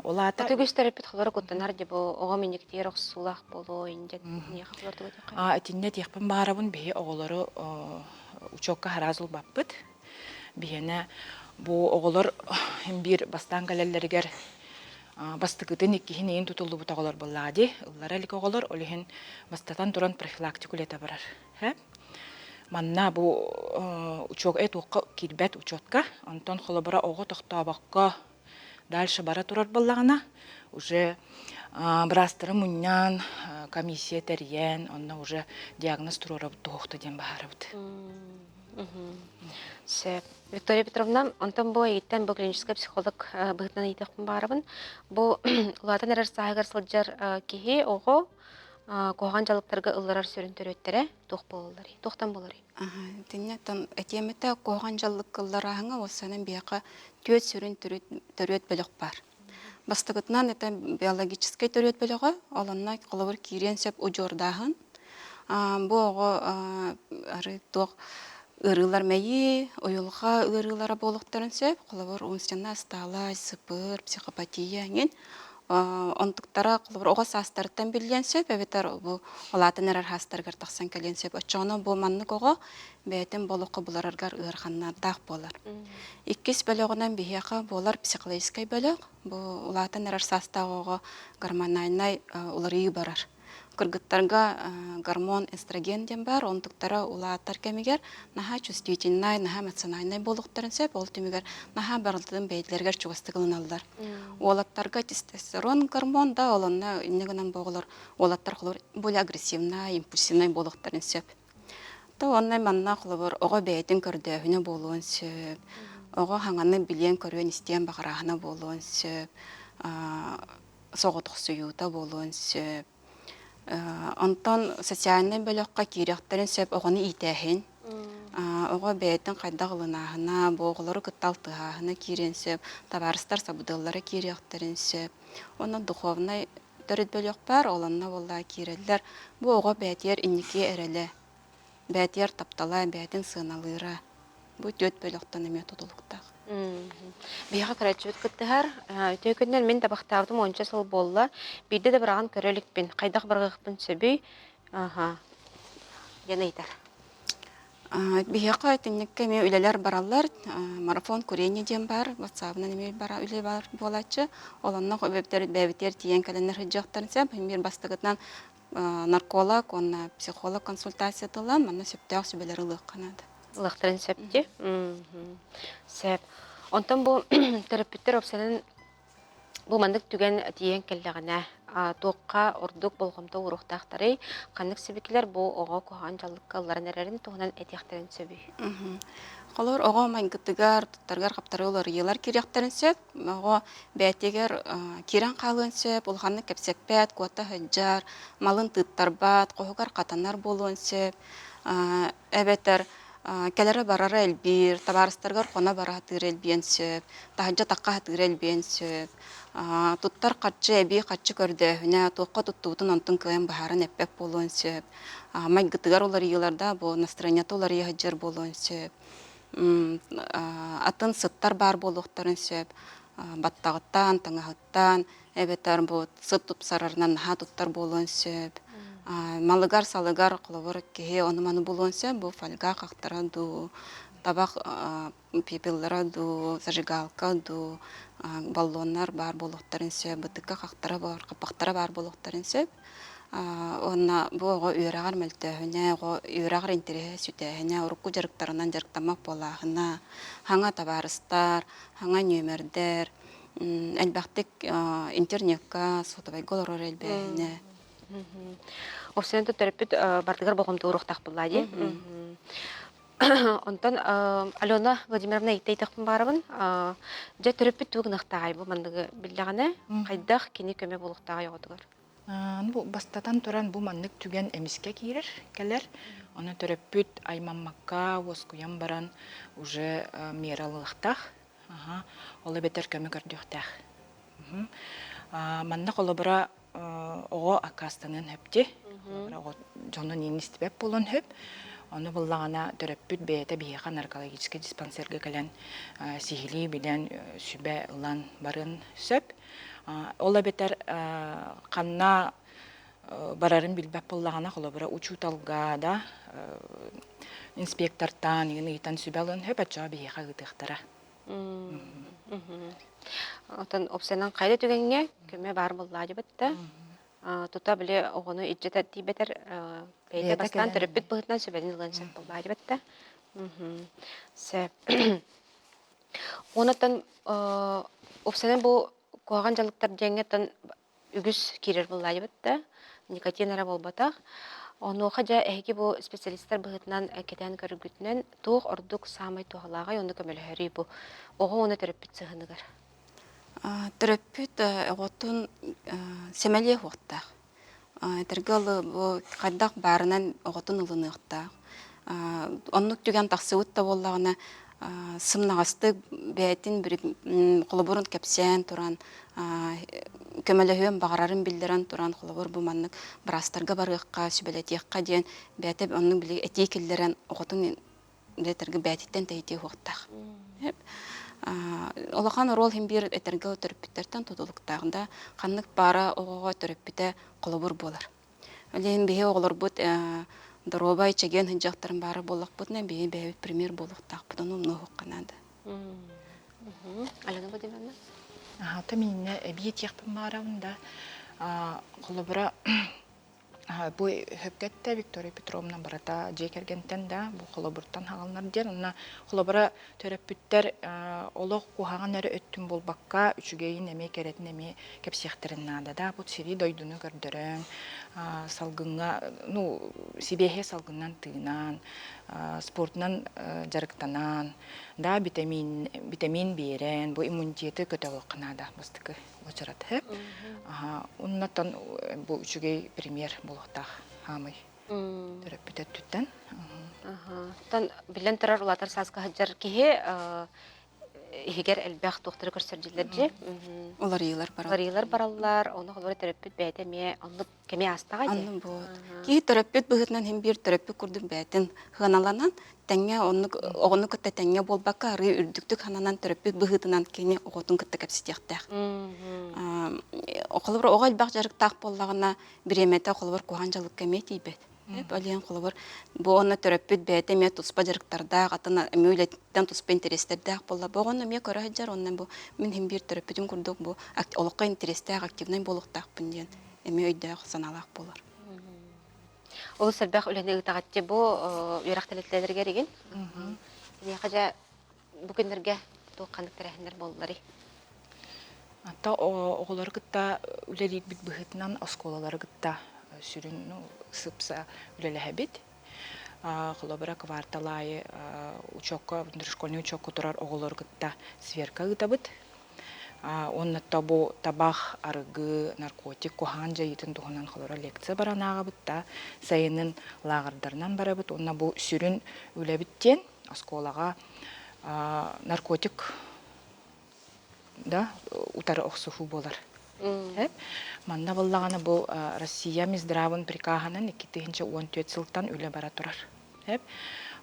Ол аата Үгүс төрөппүт холоро куттанар дьэ бу оҕом инниктиэр охсуулаах буолуо инде миэхэ холордуга Итиннэ этиэхпин баарабын биһи оҕолору учуокка хараас ылбаппыт. Биһиэнэ бу оҕолор биир бастаан кэлэллэригэр бастакытын иккиһин иин тутуллубут оҕолор буоллаҕа дии. Ыллара илик оҕолор, ол иһин бастатан туран профилактика үлэтэ барар. Манна бу учуок туохха киирбэт учуотка. Онтон холобура оҕо тохтообокко дальше бара турар буоллаҕына уже быраастары мунньан комиссия тэрийэн онно уже диагноз туруорабыт туһуохта диэн баһаарабыт. Сөп. Виктория Петровна, онтон бу эйиттэн бу клиническэй психолог быһыытынан ыйытыахпын баарабын. Бу улаатан эрэр сааһыгар сылдьар киһи, оҕо куһаҕан дьалыктарга ылларар сүрүн төрүөттэрэ туох буолалларый? Туохтан буоларый? Итиннэ этиэмэтэ куһаҕан дьаллыкка ылларааһыҥа уопсайынан биһиэхэ түөрт сүрүн төрүөт бөлөх баар. Бастакытынан это биологическай төрүөт бөлөҕө, ол онно холобур киириэн сөп удьуордааһын. Бу оҕо арыы туох ыарыылар мэйии, уйулҕа ыарыылара буолуохтарын сөп. Холобур, умственная усталость, сыпыр, психопатия эҥин. Онтуктара холобур оҕо саастарыттан биллиэн сөп эбэтэр бу улаатан эрэр саастарыгар тахсан кэлиэн сөп. Оччоҕуна бу маннык оҕо бэйэтин бу олоххо булараргар ыараханнардаах буолар. Иккис бөлөҕүнэн биһиэхэ буолар психологическай бөлөх. Бу улаатан эрэр саастаах оҕо гормональнай уларыйыы барар. Кыргыттарга гормон эстроген диэн баар, онтуктара улаатар кэмигэр наһаа чувствительнай, наһаа эмоциональнай буолуохтарын сөп, ол түмүгэр наһаа барылтын бэйэлэригэр чугастык ылыналлар. Уолаттарга тестостерон гормон да, ол онно инньэ гынан бу оҕолор уолаттар холобур более агрессивнай, импульсивнай буолуохтарын сөп. То онно манна холобур оҕо бэйэтин көрдөөһүнэ буолуон сөп, оҕо хаҥаны билиэн-көрүөн истиэн баҕарааһына буолуон сөп, соҕотохсуйуута буолуон сөп. Онтон социальнай бөлөххө киириэхтэрин сөп оҕону иитээһин. Оҕо бэйэтин хайдах ылынааһына, бу оҕолору кытта алтыһааһына киириэн сөп, табаарыстар сабыдыаллара киириэхтэрин сөп. Уонна духовнай төрүт бөлөх баар, ол онно буоллаҕа киирэллэр. Бу оҕо бэйэтигэр инники эрэлэ, бэйэтигэр таптала, бэйэтин сыаналыыра. Бу түөрт бөлөхтөн эмиэ тутулуктаах. Биһиэхэ көрөөччүбүт кыттыһар. Үтүө күннэр мин табахтаабытым уонча сыл буолла. Биирдэ да быраҕан көрө иликпин. Хайдах быраҕыахпын сөбүй? Аха. Диэн ыйытар. Биһиэхэ итинниккэ эмиэ үлэлэр бараллар. Марафон курение диэн баар, ватсабынан эмиэ бара үлэ бар буолааччы. Ол онно бэйэбитигэр тиийэн кэлэннэр сылдьыахтарын сөп. Биир бастакытынан нарколог уонна психолог консультацията ылан, манна сөптөөх сүбэлэри ылыахха наада. Ылыахтарын сөп дии. Сөп. Онтон бу төрөппүттэр уопсайынан Бу маннык түгэн тиийэн кэллэҕинэ, туохха ордук болҕомто ууруохтаахтарый, ханнык сибикилэр бу оҕо куһаҕан дьаллыкка ылларан эрэрин туһунан этиэхтэрин сөбүй? Холобур, оҕо майгытыгар, туттарыгар-хаптарыгар уларыйыылар киириэхтэрин сөп. Оҕо бэйэтигэр киирэн хаалыан сөп, улаханнык кэпсэппэт, куота сылдьар, малын тыыттарбат, хоһугар хатанар буолуон сөп. Эбэтэр кэлэрэ-барара элбиир, табаарыстарыгар хоно бара сатыыра элбиэн сөп, таһырдьа тахха сатыыра элбиэн сөп. Туттар харчы эбии харчы көрдөөһүнэ, туохха туттубутун онтун кыайан быһааран эппэт буолуон сөп. Майгытыгар уларыйыыларда бу настроениета уларыйа сылдьар буолуон сөп. Атын сыттар баар буолуохтарын сөп. Баттаҕыттан, таҥаһыттан, эбэтэр бу сыт тупсарарынан наһаа туттар буолуон сөп. Малыгар-салыгар холобур киһи ону-маны булуон сөп, бу фольга хахтара дуу, табах пепеллара дуу, зажигалка дуу, баллоннар баар буолуохтарын сөп, бытыкка хахтара баар, хаппахтара баар буолуохтарын сөп. Уонна бу оҕо үөрэҕэр мөлтөөһүнэ, оҕо үөрэҕэр интэриэһэ сүтээһинэ, урукку дьарыктарынан дьарыктаммат буолааһына, хаҥа табаарыстар, хаҥа нүөмэрдэр, элбэхтик интернекка, сотовайга олорор элбээһинэ. Офсен төрөппүт бардыгар болҕомто ууруохтаах буоллаа дии. Онтон Алена Владимировна ийтейтехпин баарабын. Дьэ төрөппүт тугу гыныахтааҕай бу манныгы биллэҕинэ хайдах кини көмө буолуохтааҕай оҕотугар? Бу бастатан туран бу маннык түгэн эмискэ киирэр, кэлэр. Ону төрөппүт аймаммакка уоскуйан баран уже мера ылыахтаах. Аха, ол эбэтэр көмө көрдүөхтээх. Манна холобура оҕо аккаастаныан сөп дии. Холобура оҕо дьонун иин истибэт буолуон сөп. Ону буллаҕына төрөппүт бэйэтэ биһиэхэ наркологическай диспансерга кэлэн сиһилии билэн сүбэ ылан барыан сөп. Ол эбэтэр ханна барарын билбэт буоллаҕына, холобура учууталга да инспектортаан игин ыйытан сүбэ ылыан сөп, оччоҕо биһиэхэ ыытыахтара. Отон опсанан хайда түгэҥҥэ көмө баар буоллаадьыбыт да тута били оҕону илдьэ тиийбэтэр бэйэтэ бастаан төрөппүт быһыытынан сүбэтин ылыан сөп буоллаадьыбыт да. Сөп. Онотон опсанан бу куһаҕан дьалыктар диэҥҥэ үгүс киирэр буоллаайбыт да, никотин эрэ буолбатах. Онуоха дьэ эһиги бу специалистар быһыытынан кэтээн көрөргүтүнэн туох ордук саамай туһалааҕый уонна көмөлөһөрүй бу оҕо уонна төрөппүт сыһыаныгар? Төрөппүт оҕотун сэмэлиэ суохтаах. Этэргэ дылы бу хайдах баарынан оҕотун ылыныахтаах. Оннук түгэн тахсыбыт да буоллаҕына сымнаҕастык бэйэтин холобурун кэпсээн туран көмөлөһүөн баҕарарын биллэрэн туран холобур бу маннык быраастарга барыахха сүбэлэтиэххэ диэн бэйэтэ оннук били этии киллэрэн оҕотун этэргэ бэйэтиттэн тэйитиэ суохтаах. Улахан оруол иһин биир этэргэ төрөппүттэртэн тутулуктаах да ханнык баара оҕоҕо төрөппүтэ холобур буолар. Ол иһин биһи оҕолорбут доруобай, чэгиэн сылдьыахтарын баара буоллахпытына, биһи бэйэбит пример буолуохтаахпыт, ону умнуохха наада. Алена Владимировна? Аһата миннэ эбии этиэхпин баҕарабын да, холобура Бу сөпкө эттэ Виктория Петровна барыта дьиэ кэргэнтэн да бу холобуртан хаалынар диэн. Онно холобура төрөппүттэр олох куһаҕан эрэ өттүн буолбакка, үчүгэйин эмиэ кэрэтин эмиэ кэпсиэхтэрин наада да. Бу сири дойдуну көрдөрөн, салгыҥҥа, ну, сибиэһэй салгынынан тыынан, спортунан дьарыктанан, да битэмиин, битэмиин биэрэн, бу иммунитеты көтөҕүөххэ наада бастакы уочарат сөп. Оннотон бу үчүгэй пример буолуохтаах хаамый төрөппүт өттүттэн. Оттон биллэн турар улаатар сааска сылдьар киһи иһигэр элбэх туохтары көрсөр дьиллэр дьи. Уларыйыылар бараллар. Уларыйыылар бараллар, ону холобура төрөппүт бэйэтэ эмиэ оннук кэми аастаҕа дии. Оннук буолуот. Киһи төрөппүт быһыытынан иһин биир төрөппүт курдук бэйэтин сыаналанан, тэҥҥэ оннук оҕону кытта тэҥҥэ буолбакка, арыы үрдүктүк сананан төрөппүт быһыытынан кини оҕотун кытта кэпсэтиэхтээх. Холобур, оҕо элбэх дьарыктаах буоллаҕына, бириэмэтэ холобур куһаҕан дьалыкка эмиэ тиийбэт. Олиэн холобур бу онно төрөппүт бэйэтэ эмиэ туспа дьарыктардаах, атын эмиэ үлэттэн туспа интэриэстэрдээх буолла. Бу оҕону эмиэ көрө сылдьар, онно бу мин иһин биир төрөппүтүм курдук бу олоххо интэриэстээх, активнай буолуохтаахпын диэн эмиэ өйдөөх, санаалаах буолар. Олус элбэх үлэни ыытаҕыт бу үөрэх тэрилтэлэригэр игин. Киниэхэ дьэ бу күннэргэ туох ханнык тэрээһиннэр буолларый? Ата оҕолору кытта үлэлиирбит быһыытынан оскуолалары кытта сүрүн сыпса үлэлэһэбит. Холобура, квартал аайы учуокка, внутришкольный учуокка турар оҕолору кытта сверка ыытабыт. Уонна бу табах, арыгы, наркотик куһаҕан дьайыытын туһунан холоро лекция баран ааҕабыт да, сайынын лааҕырдарынан барабыт уонна бу сүрүн үлэбит диэн оскуолаҕа наркотик да утары охсуһуу буолар. Манна буоллаҕына бу Россия Минздравын прикаһынан 2014 сылтан үлэ бара турар.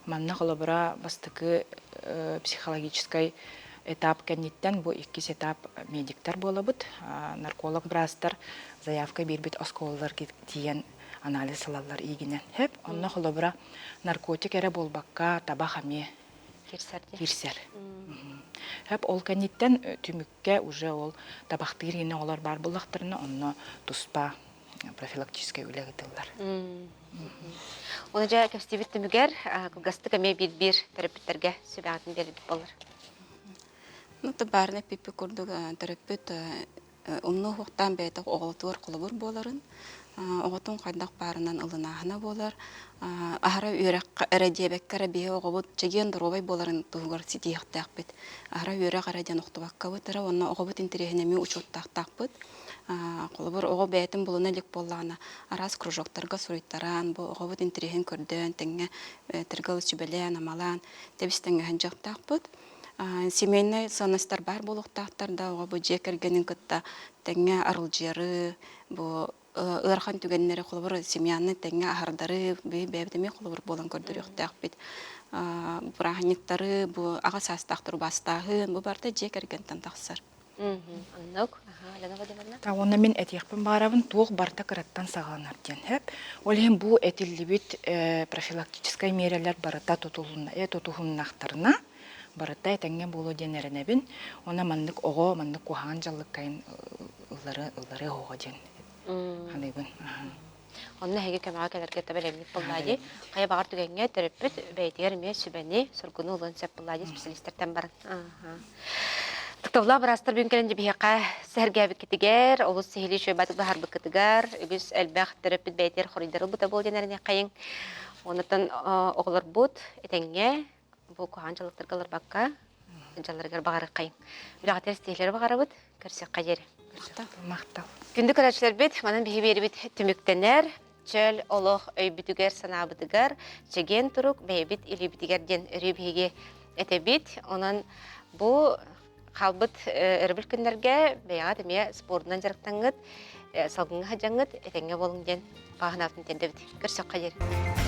Манна холобура бастакы психологическай этап кэнниттэн бу иккис этап медиктар буолабыт. Нарколог быраастар заявка биэрбит оскуолаларга тиийэн анализ ылаллар иигинэн. Онно холобура наркотик эрэ буолбакка табах эмиэ киирсэр. Киирсэр. Ол кэнниттэн түмүккэ уже ол табахтыыр иинэ оҕолор баар буоллахтарына онно туспа профилактическай үлэ ыытыллар. Оны дьэ кэпсиибит түмүгэр кылгастык эмиэ биир-биир төрөппүттэргэ сүбэҕитин биэрбит буолар. Ну, баарына эппиппит курдук төрөппүт умнуу уһуктаан бэйэтэ оҕотугар холобур буоларын, оҕотун хайдах баарынан ылынааһына буолар. Аһара үөрэххэ эрэ диэбэккэ эрэ биһи оҕобут чэгиэн доруобай буоларын туһугар ситиһиэхтээхпит. Аһара үөрэх эрэ диэн охтубаккабыт эрэ уонна оҕобут интэриэһин эмиэ учуоттаахтаахпыт. Холобур, оҕо бэйэтин булуна илик буоллаҕына, араас кружоктарга суруйтаран, бу оҕобут интэриэһин көрдөөн, тэҥҥэ тыргыл сүбэлээн-амалаан тэбис-тэҥҥэ сылдьыахтаахпыт. Семейнай сыаннастар баар буолуохтаахтар да, оҕо бу дьиэ кэргэнин кытта тэҥҥэ арылдьыйары, бу ыарахан түгэннэри холобур семьяны тэҥҥэ аһардары бэйэбит эмиэ холобур буолан көрдөрүөхтээхпит. Бырааһынньыктары, бу аҕа саастаахтар убаастааһын, бу барыта дьиэ кэргэнтэн тахсар. Оннук. Лена Владимировна. Уонна мин этиэхпин баҕарабын туох барыта кыраттан саҕаланар диэн сөп. Ол иһин бу этиллибит профилактическай миэрэлэр барыта тутулунна, тутуһуннахтарына барыта этэҥҥэ буолуо диэн эрэнэбин. Уонна маннык оҕо маннык куһаҕан дьаллыккайын ыллары ыллары оһоҕо диэн саныыбын. Онно эһиги көмөҕө кэлэргэ бэлэмник буоллаа дии. Хайа баҕар түгэҥҥэ төрөппүт бэйэтигэр эмиэ сүбэни, соргуну ылыан сөп буоллаа дии специалистартан баран. Тыктабылаах быраастар бүгүн кэлэн биһиэхэ сэһэргээбиккитигэр, олус сиһилии үчүгэй быһаарбыккытыгар, үгүс элбэх төрөппүт бэйэтигэр хоруйдары ылбыта буол диэн эрэниэххэйиҥ. Онтон оҕолорбут этэҥҥэ бу куһаҕан дьаллыктарга ыларбакка дьалларыгар баҕарыаххайыҥ. Үлэҕитигэр ситиһиилэри баҕарабыт. Көрсүөххэ диэри. Махтал. Махтал. Күндү көрөөччүлэрбит, манан биһи биэрибит түмүктэнэр. Чөл олох өйбүтүгэр, санаабытыгар, чэгиэн турук бэйэбит илиибитигэр диэн өрүү биһиги этэбит. Онон бу хаалбыт өрөбүл күннэргэ бэйэҕит эмиэ спордунан дьарыктаҥҥыт, салгыҥҥа сылдьаҥҥыт этэҥҥэ буолуҥ диэн баҕа санаабытын тиэрдэбит. Көрсөххө диэри.